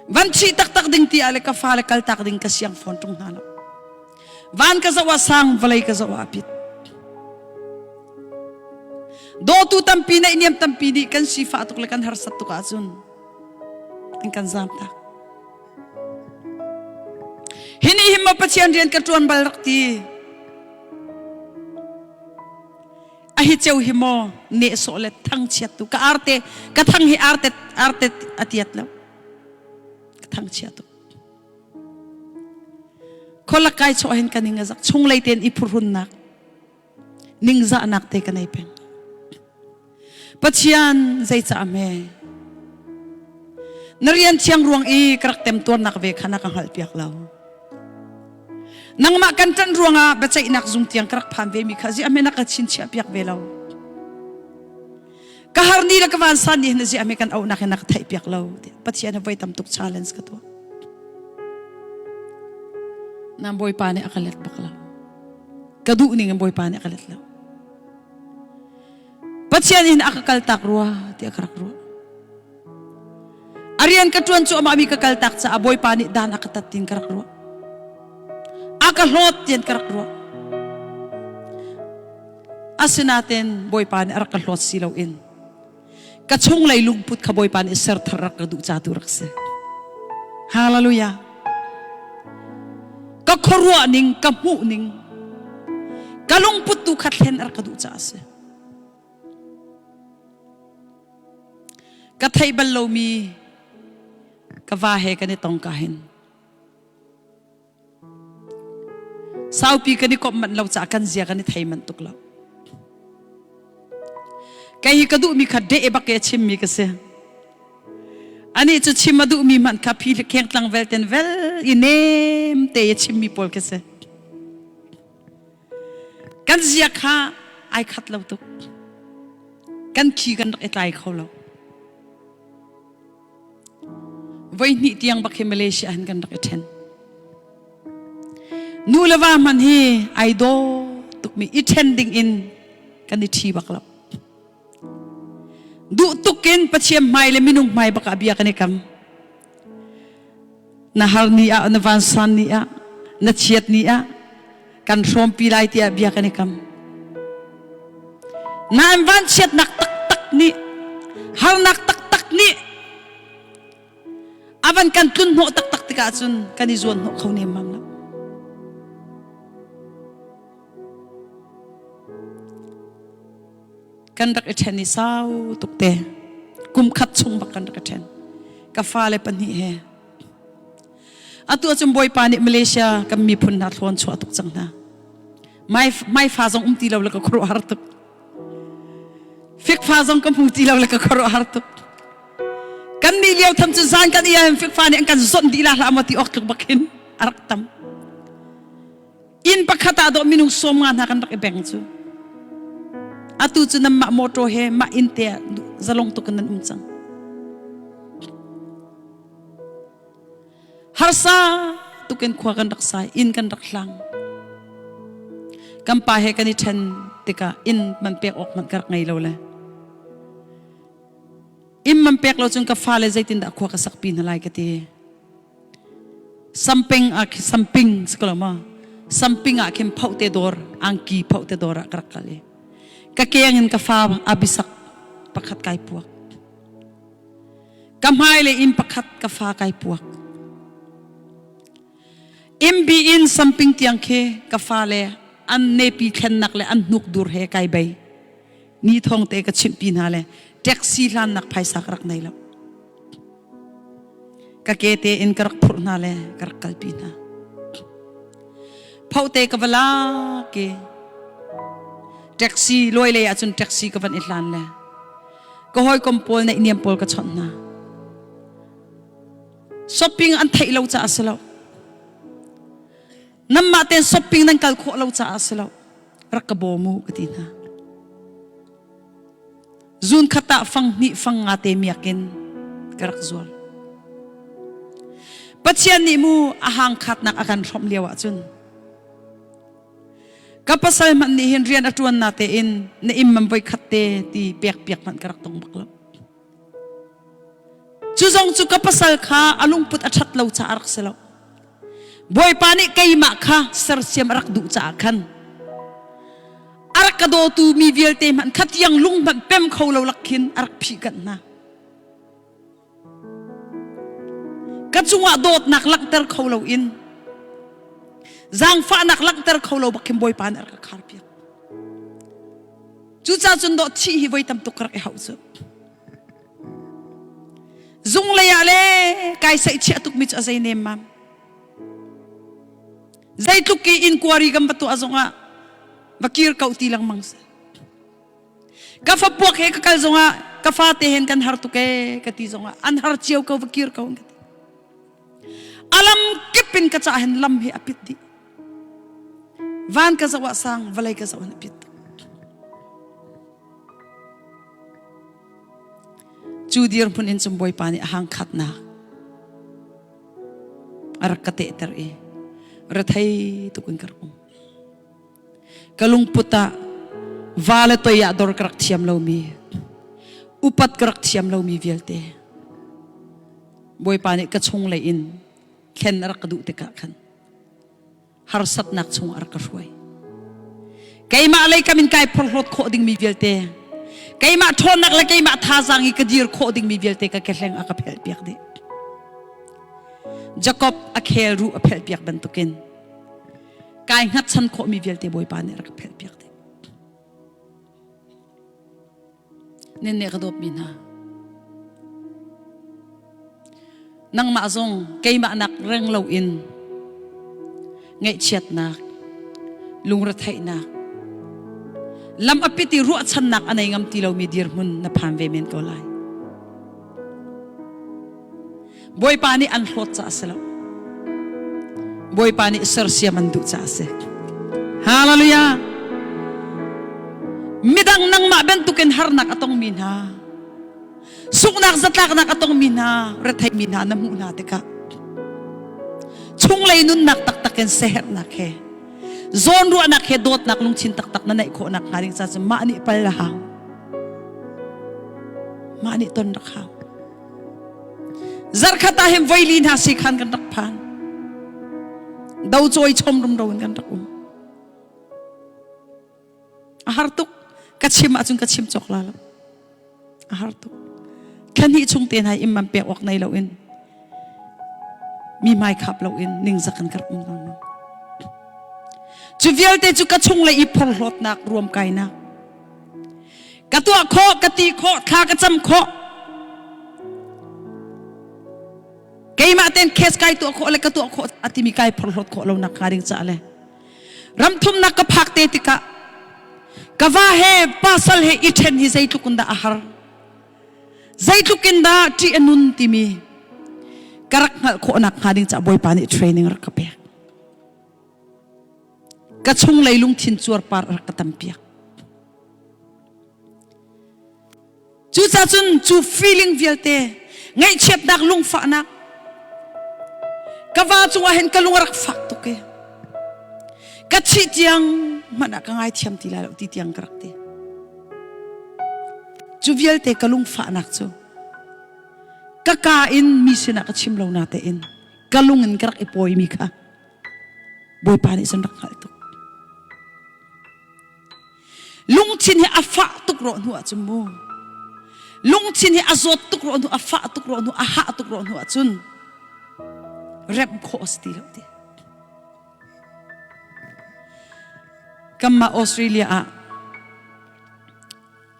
Van thih taktak ding ti ah le ka fale kaltak ding ka siang fawn ṭung hna lo. Van ka zoh ah sang, vawlei ka zoh ah a pit. Dawtu tampi neihniam tampi nih kan sifah tuk le kan harsat tuk ahcun an kan zaam tak. Hi nih hin maw Pathian rian ka ṭuan bal rak ti. A hi ceu hi maw nehsawh le thangchiat tu ka arte ka thang hi arte arte a tiat lo. Ka thangchia tuk. Khualak kai chawh hin ka ning a zak chunglei tein i phurhunnak ningzahnak te ka nei peng. Pathian zeicah hme na rian thiang ruang i ka rak temtuarnak ve kha na ka hngalhpiak lo. Nangmah kan ṭanh ruangah biaceihnak zung tiang ka rak phan ve mi kha ziah hme na ka chinchiah piak ve lo. Ka har ni le ka vansan ni hin ziah hme kan auhnak hin na ka theih piak lo. Pathian he voi tam tuk challenge ka tuah. Na Bawipa nih a ka let bak lo. Ka duh ning in Bawipa nih a ka let lo. Pathian in a ka kaltak rua tiah ka rak ruah. A rian ka ṭuan cuahmah mi ka kaltak caah Bawipa nih dan a ka tat tin ka rak ruah. A ka hlawt tian ka rak ruah. Asinain Bawipa nih a rak ka hlawt si loin ka chunglei lungput kha Bawipa nih serthar rak ka duh ca tu rak si. Hallelujah. Ka khuaruah ning, ka hmuh ning, ka lungput tu kha thlen a rak ka duh caah a si. Ka theih bal lomi ka va he kan i tong ka hin saupi kan i komh manh lo caah kan zia kan i thei manh tuk lo. Kei hi ka duhmi kha deh bak ke chimmi ka si. Anih cu chim a duhmi hmanh kha phi kheng tlang vel ten vel i nem te i chimmi pawl khi si. Kan zia kha ai khat lo tuk. Kan khi kan rak i tlai kho lo. Voi hnih tiang bak hi Malaysia hin kan rak i ṭhen. Nu le va hmanh hi ai daw tukmi i ṭhen ding in kan i ṭhi bak lo. Duh tuk in Pathian hmai le minung hmai bak ah bia kan i kam. Na har ni ah, na vansan ni ah, na chiat ni ah kan hrawmpi lai tiah bia kan i kam. Nain vanchiatnak taktak nih, harnak taktak nih a van kan tlun hnawh taktak tikah cun kan i zuan hnawh kho nemmam lo. Kan rak i ṭhen i sau tuk te. Kum khat chung bak kan rak i ṭhen. Ka fale pahnih he. Atu ahcun Bawipa nih Malaysia kan miphun hna thlawn chuah tuk cang hna. Mai, mai fa zong um ti lo le ka khuaruahhar tuk. Fikfa zong ka hmu ti lo le ka khuaruahhar tuk. Kan nih lio tham cu zan kan ian fikfa nih an kan zonh dih la hlah maw ti awk tluk bak hin a rak tam. Inn pakhat ah dawh minung 50 hna kan rak i beng cu. Atu cu nanmah motor he mah inn te ah zalong tuk in nan um cang. Harsa tukin khua kan rak sai, inn kan rak hlang. Kan pa he kan i ṭhen tikah inn man pek awk hmanh ka rak ngei lo le. Inn man pek lo cun ka fale zeitindah khua ka sakpi hna lai ka ti. Samping ah samping si ko lo maw? Samping ah khin phoh te dawr, angki phoh te dawr ah ka rak kal i ka keng in ka fa abisak pakhat kai puak. Ka hmailei inn pakhat ka fa kai puak. Imbi in samping tiang khi ka fale an nepi thlennak le an hnuk dur he kai bei. Ni thong te ka chimhpi hna le taxi hlannak phaisa ka rak nei lo. Ka ke te in ka rak phurh hna le ka rak kalpi hna. Phote ka va lak i. Taxi lawi lei ahcun taxi ka van i hlan le ka hawikom pawl neihniam pawl ka chawnh hna. Shopping an theih lo caah a si lo. Nanmah tein shopping nan kal khawh lo caah a si lo. Rak ka bawm u ka ti hna. Zun khat ah fang hnih fang nga te miak in ka rak zuar. Pathian nih mu a hang khatnak a kan hrawmh lio ahcun ka pasal hmanh nih hin rian a ṭuan na tein na inn man voi khat te ti pek piak hmanh ka rak tong bak lo. Cu zong cu ka pasal kha a lungput a ṭhat lo caah a rak si lo. Bawipa nih keimah kha sersiam a rak duh caah khan a rak ka dawtu mi vialte hmanh kha tiang lung hmanh pem kho lo lak khin a rak phih kanh hna. Ka cungah dawtnak langhter kho lo in zaangfahnak langhter kho lo bak khin Bawipa nih a rak ka kharpiak. Cucaah cun dawh thih hi voi tam tuk ka rak i hauh cu. Zung lei ah le kai saihchiah tukmi cu a zei nemmam. Zeitluk i inquiry kan va tuah zongah va kir ko ti lengmang si. Ka fapuak he ka kal zongah ka fate hen kan har tuk ee ka ti zongah an har cio ko va kir ko an ka ti. Alam kip in ka cah hin lam hi a pit dih. Van ka zoh ah sang, vawlei ka zoh hin a pit. Cu dirhmun in cun Bawipa nih a hangkhatnak a rak ka tehter i rethei tuk in ka rak um. Ka lungput ah va le toi ah dor ka rak thiam lomi, upat ka rak thiam lomi vialte Bawipa nih ka chunglei in thlen a rak ka duh tikah khan harsatnak chung a rak ka hruai. Keimah lei kam in kai phorhlawt khawh dingmi vialte, keimah ṭhawnnak le keimah thazaang i ka dir khawh dingmi vialte ka kehleng a ka phelhpiak dih. Jakob a khel ruh a phelhpiak bantukin kai hngatchan khawhmi vialte Bawipa nih a rak ka phelhpiak dih. Nan nih ka dawtmi hna. Nangmah zong keimah nak reng loin ngaihchiatnak, lungretheihnak, lam a pit i ruahchannak a nei ngam ti lomi dirhmun na phan ve men ko lai. Bawipa nih an hlawt caah a si lo. Bawipa nih sersiam an duh caah a si. Hallelujah! Midang nangmah bantukin harnak a tongmi hna, sunghnak zatlaknak a tongmi hna, retheimi hna na hmuh hna tikah chunglei nunnak taktak in seherhnak he zawnruahnak he dawtnak lungthin taktak na neih khawhnak hnga ding caah cun mah nih pal a hau. Mah nih ton rak hau. Zarkhat ah hin voili hna si khan kan rak phan. Do cawi chom rumro in kan rak um. A har tuk. Ka chim ahcun ka chim cawk la lo. A har tuk. Thla chung te hna im man pek awk nei lo in mi hmai khap lo in ningzak kan rak um lengmang. Cu vialte cu ka chung le i phorhlawtnak ruam kainak Ka tuah khawh, ka ti khawh, thla ka cam khawh. Keimah ten case kai tuah khawh le ka tuah khawh a timi kai phorhlawt khawh lo nak hnga ding caah le ramthumnak ka phak te tikah ka va he pasal he i ṭhen hi zeitluk in dah a har zeitluk in dah ṭih a nun timi ka rak hngalh khawh nak hnga ding caah Bawipa nih training rak ka pek. Ka chunglei lungthin cuarpar rak ka tampiak. Cucaah cun cu feeling vialte ngaihchiatnak lungfahnak ka va cungah hin ka lung a rak fak tuk i ka thih tiang hmanh ah ka ngaithiam ti lai lo ti tiang ka rak ti. Cu vialte ka lungfahnak cu ka ka in mi sinah ka chim lo na tein ka lung in ka rak i pawimi kha Bawipa nih cun rak hngalh tuk. Lungthin hi a fah tuk rawh hnu ahcun mu. Lungthin hi a zawt tuk rawh hnu, a fah tuk rawh hnu, a hah tuk rawh hnu ahcun remh khawh a si ti lo ti. Kanmah Australia ah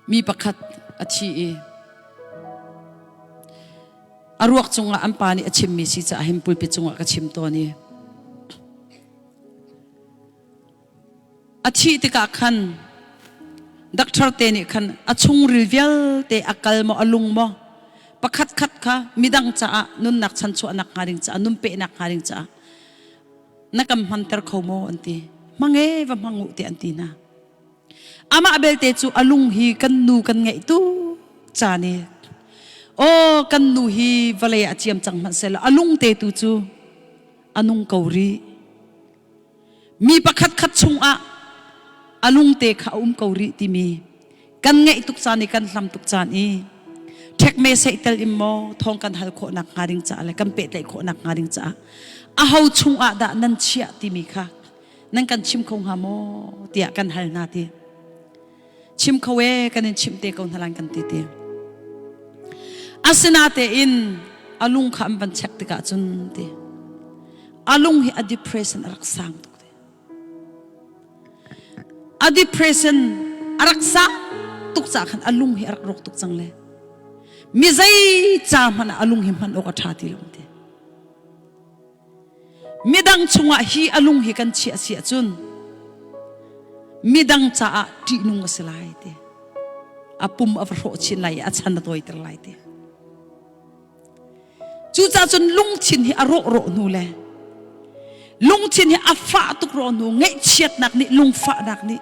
mi pakhat a thi i a ruak cungah an pa nih a chimmi si caah hin pulpit cungah ka chim tawn i a thih tikah khan. Doctor te nih khan a chungril vialte a kal maw a lung maw pakhat khat kha midang caah nunnak chanchuahnak hnga ding caah nun pehnak hnga ding caah na kan hmanter kho maw an ti. Hmang e va hmang u tiah an ti hna. Amah belte cu a lung hi kan nu kan ngeih tu caan i aw kan nu hi vawlei ah ciam cang hmanh sehlaw a lung te tu cu a nung ko rih. Mi pakhat khat chungah a lungte kha a um ko rih timi kan ngeih tuk caan i kan hlam tuk caan i ṭhekme seihtel in maw thawng kan hal khawhnak hnga ding caah le kan pehtlaih khawhnak hnga ding caah aho chungah dah nan chiah timi kha nan kan chim kho hnga maw tiah kan hal hna ti. Chim kho e kan in chimh te ko hna lan kan ti ti. Asinatein a lung kha an van check tikah cun ti a lung hi a depression a rak sang tuk ti. A depression a rak sang tuk ca khan a lung hi a rak rawk tuk cang le mi zei ca hmanh ah a lung hi hman awk a ṭha ti lo ti. Midang chungah hi a lung hi kan chiah si ahcun midang caah ṭihnung a si lai ti. A pum a va hrawh chin lai i a chan a tawiter lai ti. Cucaah cun lungthin hi a rawh rawh hnu le lungthin hi a fah tuk rawh hnu ngaihchiatnak nih lungfahnak nih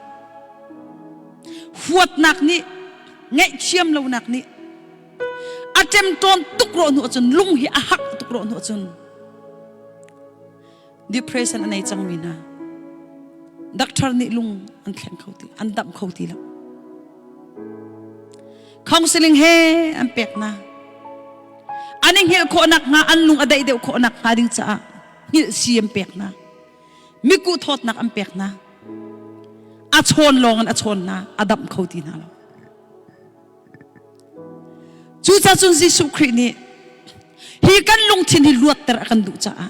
huatnak nih ngaihthiam lonak nih a ṭemṭawn tuk rawh hnu ahcun lung hi a hak tuk rawh hnu ahcun depression a nei cangmi hna doctor nih lung an thleng kho ti an damh kho ti lo counseling he an pek hna an i hngilh khawhnak hnga an lung a daih deuh khawhnak hnga ding caah hngilh si an pek hna miku thawtnak an pek hna a chawn lawng in a chawn hna a damh kho ti hna lo Cucaah cun Jesuh Khrih nih hi kan lungthin hi luatter a kan duh caah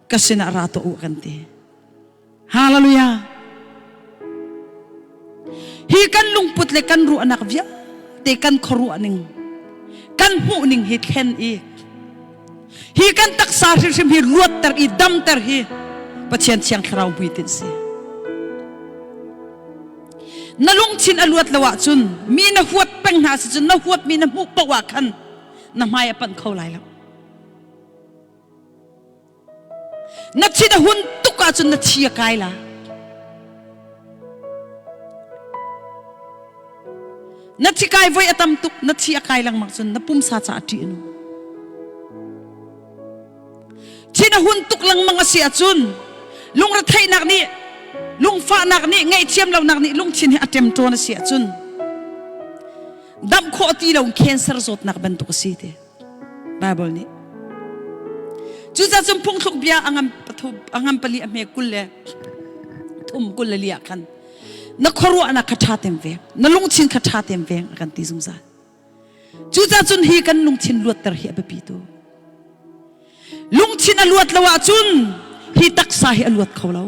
ka sinah ra tuah u a kan ti. Hallelujah. Hi kan lungput le kan ruahnak vialte kan khuaruah ning kan hmuh ning hi thlen i hi kan taksa hrimhrim hi luatter i damter hi Pathian Thiang Thlarau hmuitinh si. Na lungthin a luat lo ahcun mi na huat peng hna si cun na huatmi na hmuh paoh ah khan na hmai a panh kho lai lo. Na thin a hun tuk ahcun na thi a kai la. Na thi kai voi a tam tuk, na thi a kai lengmang cun na pumsa ca a ṭih a nung. Thin a hun tuk lengmang a si ahcun lungretheihnak nih lungfahnak nih ngaihthiam lonak nih lungthin hi a ṭemṭawn a si ahcun damh khawh ti lo cancer zawtnak bantuk a si ti Bible nih. Cucaah cun phungthluk bia a ngan pathum a ngan pali a hme 23 24 ah khan na khuaruahnak kha ṭha tem veng na lungthin kha ṭha tem veng a kan ti zungzal. Cucaah cun hi kan lungthin luatter hi a biapi tu. Lungthin a luat lo ahcun hi taksa hi a luat kho lo.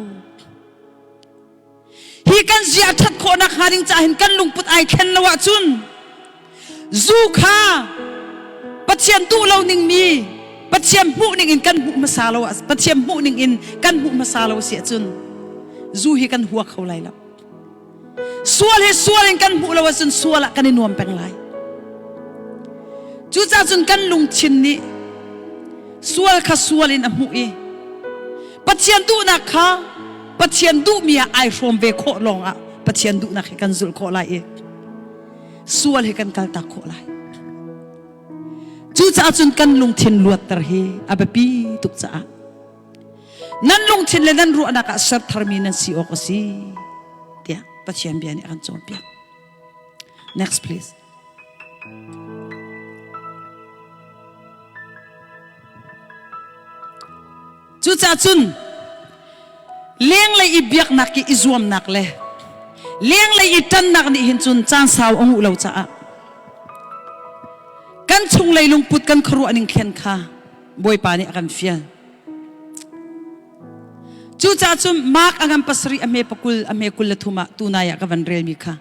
Hi kan zia a ṭhat khawhnak hnga ding caah hin kan lungput ai thlen lo ahcun zu kha Pathian duh lo ning mi Pathian hmuh ning in kan hmuh hmasa lo Pathian hmuh ning in kan hmuh hmasa lo si ahcun zu hi kan hua kho lai lo. Sual hi sual in kan hmuh lo ahcun sual ah kan i nuam peng lai. Cucaah cun kan lungthin nih sual kha sual in a hmuh i Pathian duhnak kha Pathian duhmi ah ai hrawm ve khawh lawng ah Pathian duhnak hi kan zulh khawh lai i sual hi kan kaltak khawh lai. Cucaah cun kan lungthin luatter hi a biapi tuk caah Nan lungthin le nan ruahnak ah ser tharmi nan si awk a si tiah Pathian bia nih a kan cawnpiak. Next please. Cucaah cun lenglei i biaknak i i zuamnak le lenglei i ṭannak nih hin cun caan sau a nguh lo caah kan chunglei lungput kan khuaruah ning thlen kha Bawipa nih a kan fial. Cucaah cun Mark a ngan pasarih a hme pakul a hme 23 ah tunai ah ka van relmi kha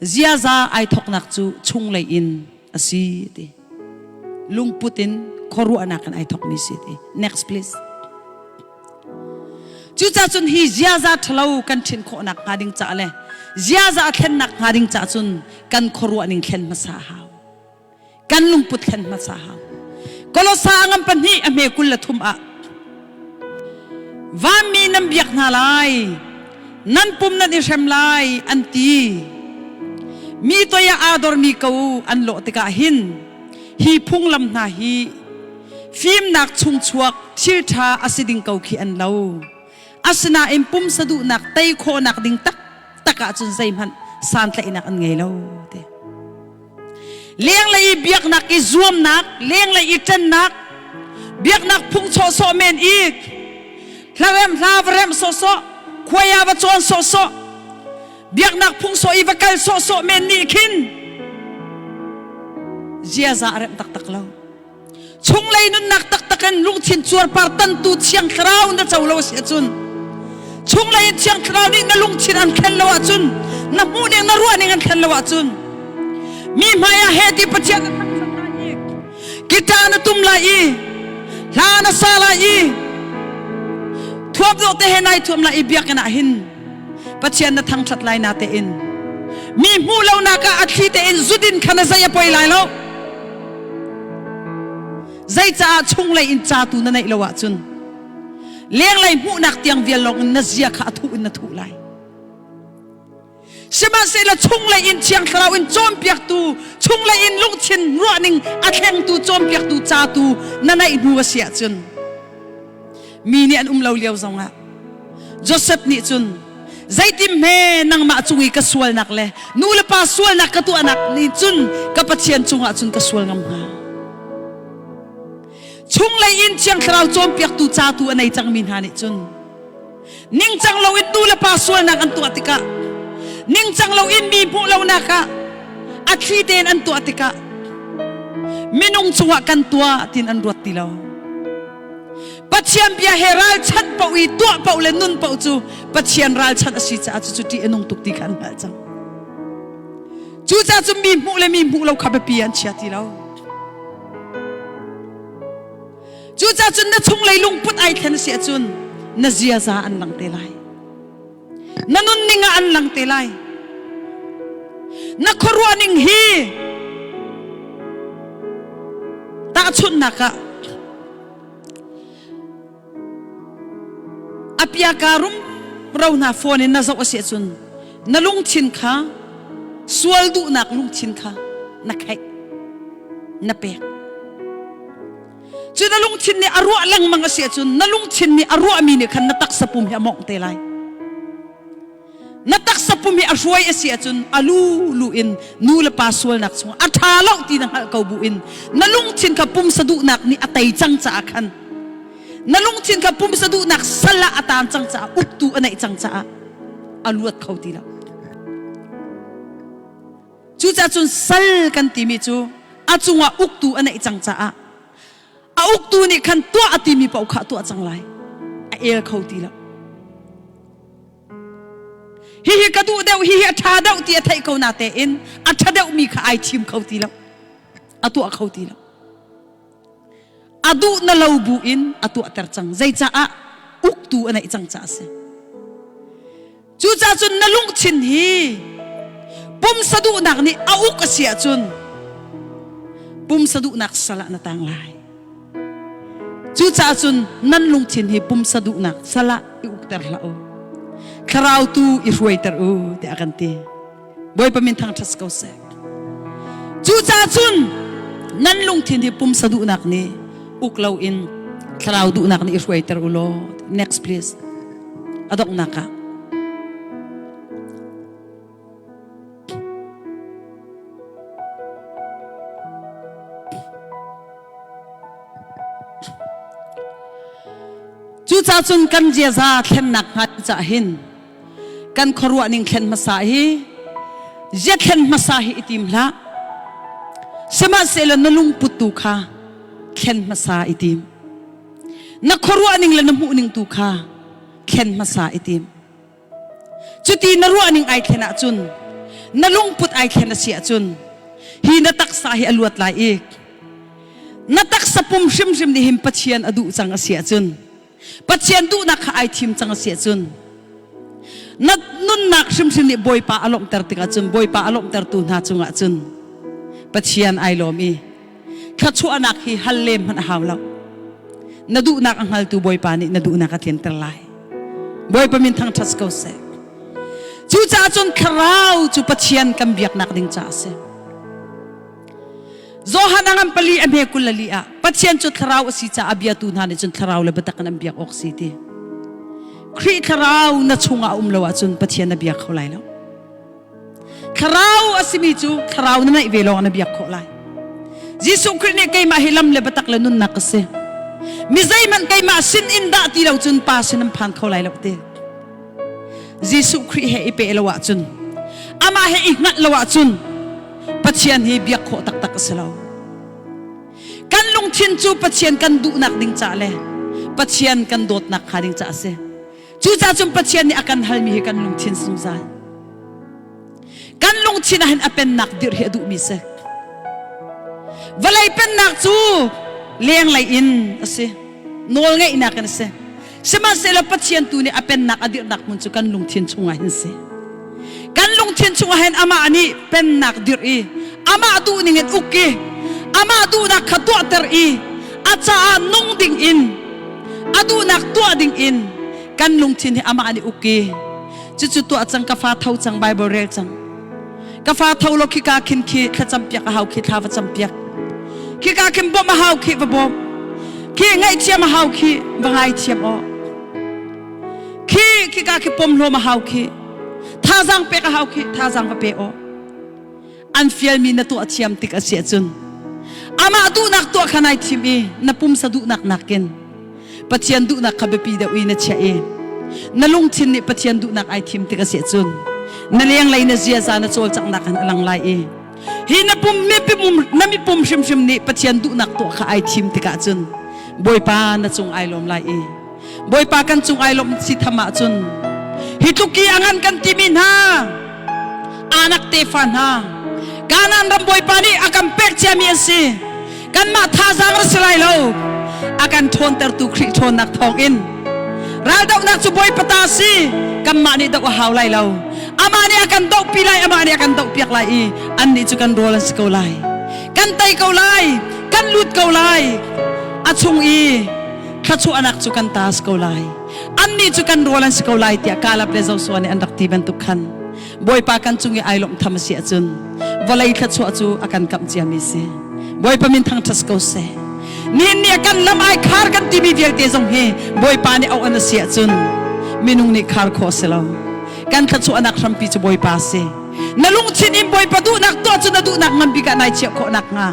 ziaza ai thawknak cu chunglei in a si ti. Lungput in khuaruahnak in ai thawkmi si ti. Next please. Cucaah cun hi ziaza ṭhalo kan ṭhin khawhnak hnga ding caah le Ziaza a thlennak hnga ding cah cun kan khuaruah ning thlen hmasa a hau. Kan lungput thlen hmasa a hau. Kolosa a ngan pahnih a hme 23 ah vanmi nan biak hna lai, nan pum nan i hrem lai an ti. Mi toi ah aa dormi ko an lawh tikah hin hi phunglam hna hi fimnak chungchuak thil ṭha a si ding ko khi an lo. Asinain pumsa duhnak tei khawhnak ding taktak ahcun zeihmanh santlaihnak an ngei lo ti. Lenglei i biaknak i zuamnak, lenglei i ṭannak, biaknak phung sawhsawh men i hlarem hla va remh sawhsawh, khuai ah va cawn sawhsawh, biaknak phung sawh i va kal sawhsawh men nih khin ziaza a remh taktak lo. Chunglei nunnak taktak in lungthin cuarpar tantu Thiang Thlarau na co lo a si ahcun chunglei in Thiang Thlarau nih na lungthin an thlen lo ahcun na hmuhning na ruahning an thlen lo ahcun mi hmai ah he ti Pathian na thangṭhat lai i guitar na tum lai i hla na sa lai i thuam dawh te he nai thuam lai i biakinn ah hin Pathian na thangṭhat lai na tein mi hmuh lonak ah a thli tein zudin kha na zei a poi lai lo. Zeicaah chunglei in ca tu na neih lo ahcun lenglei hmuhnak tiang vial lawng in na zia kha a thuh in na thuh lai. Sihmanhsehlaw chunglei in Thiang Thlarau in cawnpiaktu, chunglei in lungthin ruahning a thlengtu cawnpiaktu ca tu na neih hnu a si ahcun mi nih an um lo lio zongah Joseph nih cun zeitin hme nangmah cung i ka sualnak le nu le pa sualnak ka tuahnak nih cun ka Pathian cungah cun ka sual ngam hnga. Chunglei in Thiang Thlarau cawnpiaktu ca tu a nei cangmi hna nih cun ningcang loin nu le pa sualnak an tuah tikah ningcang loin mi hmuh lonak ah a thli tein an tuah tikah minung cungah kan tuah tiin an ruat ti lo. Pathian bia he ralchanh paoh i tuah paoh le nun paoh cu Pathian ralchanh a si caah cucu ṭih a nung tuk ti kha an hngalh cang. Cucaah cun mi hmuh le mi hmuh lo kha biapi an chia ti lo. Cucaah cun na chunglei lungput ai thlen a si ahcun na ziaza an lang te lai. Na nunning ah an lang te lai. Na khuaruahning hi tahchunhnak ah a piaka rumro hna phone in na zoh a si ahcun na lungthin kha sual duhnak lungthin kha na kheih na pek. Cu na lungthin nih a ruah lengmang a si ahcun na lungthin nih a ruahmi nih khan na taksa pum hi a mawngh te lai. Na taksa pum hi a hruai a si ahcun a lu lu in nu le pa sualnak chungah a ṭha lo ti na hngalh ko bu in na lungthin kha pumsa duhnak nih a tei cang caah khan na lungthin kha pumsa duhnak sal ah a taan cang caah uktu a neih cang caah a luat kho ti lo. Cucaah cun sal kan timi cu a cungah uktu a neih cang caah a uktu nih khan tuah a timi paoh kha a tuah cang lai. A el kho ti lo. Hihi ka duh deuh, hihi a ṭha deuh ti a theih ko na tein a ṭha deuhmi kha ai thim kho ti lo. A tuah kho ti lo. A duh na lo bu in a tuahter cang. Zeicaah uktu a neih cang caah a si. Cucaah cun na lungthin hi pumsa duhnak nih a uk a si ahcun pumsa duhnak sal ah na tang lai. Cucaah cun nan lungthin hi pumsa duhnak sal ah i ukter hlah u. Thlarau tu i hruaiter u tiah a kan ti. Bawipa min thangṭhat ko seh. Cucaah cun nan lungthin hi pumsa duhnak nih uk loin thlarau duhnak nih i hruaiter u law. Next please. A donghnak ah. Cucaah cun kan ziaza thlennak hnga caah hin kan khuaruah ning thlen hmasa hi zia thlen hmasa hi i tim hlah. Sihmanhsehlaw na lungput tu kha thlen hmasa i tim. Na khuaruah ning le na hmuh ning tu kha thlen hmasa i tim. Cuti na ruah ning ai thlen ahcun na lungput ai thlen a si ahcun hi na taksa hi a luat lai i na taksa pum hrimhrim nih hin Pathian a duh cang a si ahcun Pathian duhnak kha ai thim cang a si ahcun. Na nunnak hrimhrim nih Bawipa a lawmhter tikah cun Bawipa a lawmhtertu hna cungah cun Pathian ai lawm i thluachuahnak hi hal lem hmanh a hau lo. Na duhnak a hngaltu Bawipa nih na duhnak a tlinter lai. Bawipa min thangṭhat ko seh. Cucaah cun thlarau cu Pathian kan biaknak ding caah a si. Johan a ngan pali a hme 24 ah Pathian cu thlarau a si caah a biatu hna nih cun thlarau le biatak in an biak awk si ti. Khrih thlarau na chungah a um lo ahcun Pathian na biak kho lai lo. Thlarau a simi cu thlarau na neih ve lawng na biak khawh lai. Jesuh Khrih nih keimah hi lam le biatak le nunnak ka si. Mi zeihmanh keimah sin in dah ti lo cun Pa sin an phan kho lai lo ti. Jesuh Khrih he i peh lo ahcun amah he i hngalh lo ahcun Pathian hi biak khawh taktak a si lo. Kan lungthin cu Pathian kan duhnak ding ca le Pathian kan dawtnak hnga ding ca a si. Cucaah cun Pathian nih a kan halmi hi kan lungthin zungzal. Kan lungthin ah hin a pennak dirh hi a duhmi si. Vawlei pennak cu lenglei in a si. Nawlngeihnak in a si. Sihmanhsehlaw Pathian tu nih a pennak a dirhnak hmun cu kan lungthin chungah hin si. Kan lungthin chungah hin amah nih pennak dirh i amah duhning in uk i amah duhnak kha tuahter i a caah nung ding in a duhnak tuah ding in kan lungthin hi amah nih uk i cucu tuah cang ka fa tho cang Bible rel cang ka fa tho lo khika khin khi thlacam piak a hau khi thla va cam piak khika khin bawmh a hau khi va bawm khi ngaihthiam a hau khi va ngaithiam aw khi khika khi pom hlawm a hau khi thazang pek a hau khi thazang va pe aw an fialmi na tuah thiam tik a si ahcun amah duhnak tuah kha nai thim i na pumsa duhnak nakin Pathian duhnak kha biapi deuh i na chiah i na lungthin nih Pathian duhnak ai thim tik a si ahcun na lenglei na ziaza na cawlcanghnak in a lang lai i hi na pum na mipum hrimhrim nih Pathian duhnak tuah kha ai thim tikah cun Bawipa na cung ai lawm lai i Bawipa kan cung ai lawm si tham ahcun hi tluk i a ngan kan timi hna Anak tefa hna Kanaan ram Bawipa nih a kan pek ciami an si kanmah thazaang ra si lai lo a kan ṭhawntertu Khrih ṭhawnnak thawngin raldohnak cu Bawipa ta si kanmah nih doh a hau lai lo amah nih a kan dohpi lai amah nih a kan dohpiak lai i annih cu kan rawl an si ko lai kan tei ko lai kan lut ko lai a chung i thluachuahnak cu kan ta si ko lai annih cu kan rawl an si ko lai tiah Kalab le Joshua nih an rak ti bantuk khan Bawipa kan cung i ai lawmh tham a si ahcun vawlei thluachuah cu a kan kamh ciami si Bawipa min thangṭhat ko seh nihin ni kan lam ai khar kan timi vialte zong hi Bawipa nih auh an a si ahcun minung nih khar khawh si lo kan thluachuahnak hrampi cu Bawipa si na lungthin in Bawipa duhnak tuah cu na duhnak ngan bik ah nai chiah khawh nakhnga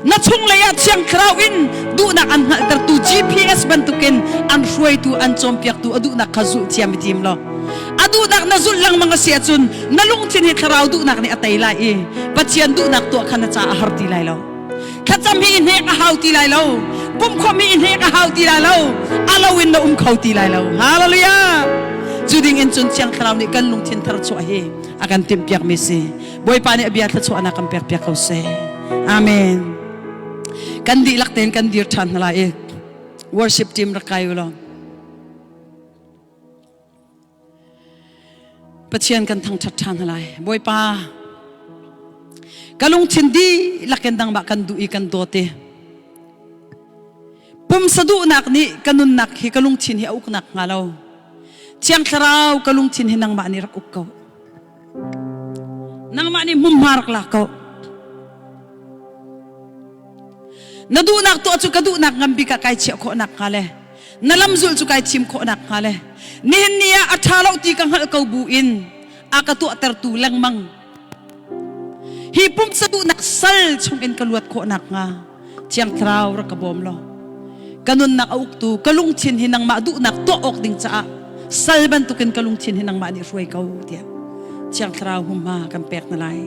na chunglei ah Thiang Thlarau in duhnak an hngalhtertu GPS bantukin an hruaitu an cawnpiaktu a duhnak kha zulh thiam i tim law a duhnak na zulh lengmang a si ahcun na lungthin hi thlarau duhnak nih a tei lai i Pathian duhnak tuah kha na caah a har ti lai lo thlacam hi i hnek a hau ti lai lo pumhkhawmh hi i hnek a hau ti lai lo a lo in na um kho ti lai lo hallelujah cu ding in cun Thiang Thlarau nih kan lungthin thar chuah hi a kan timhpiakmi si Bawipa nih a bia thluachuahnak kan pekpiak ko seh. Amen. Kan dihlak tein kan dir ṭhan hna lai i worship team rak kai u law. Pathian kan thangṭhat ṭhan hna lai. Bawipa, ka lungthin dihlak in nangmah kan duh i kan dawt i pumsa duhnak nih ka nunnak hi ka lungthin hi a uknak hnga lo. Thiang Thlarau ka lungthin hi nangmah nih rak uk ko. Nangmah nih hmunhma rak lak ko. Na duhnak tuah cu ka duhnak ngan bik ah kai chiah khawh nak hnga le na lamzul cu kai thim khawh nak hnga le nihin ni ah a ṭha lo ti ka hngalh ko bu in a ka tuahtertu lengmang hi pumsa duhnak sal chung in ka luat khawh nak hnga Thiang Thlarau rak ka bawm law ka nunnak a uktu ka lungthin hi nangmah duhnak tuah awk ding caah sal bantukin ka lungthin hi nangmah nih hruai ko tiah Thiang Thlarau humha kan pek na lai.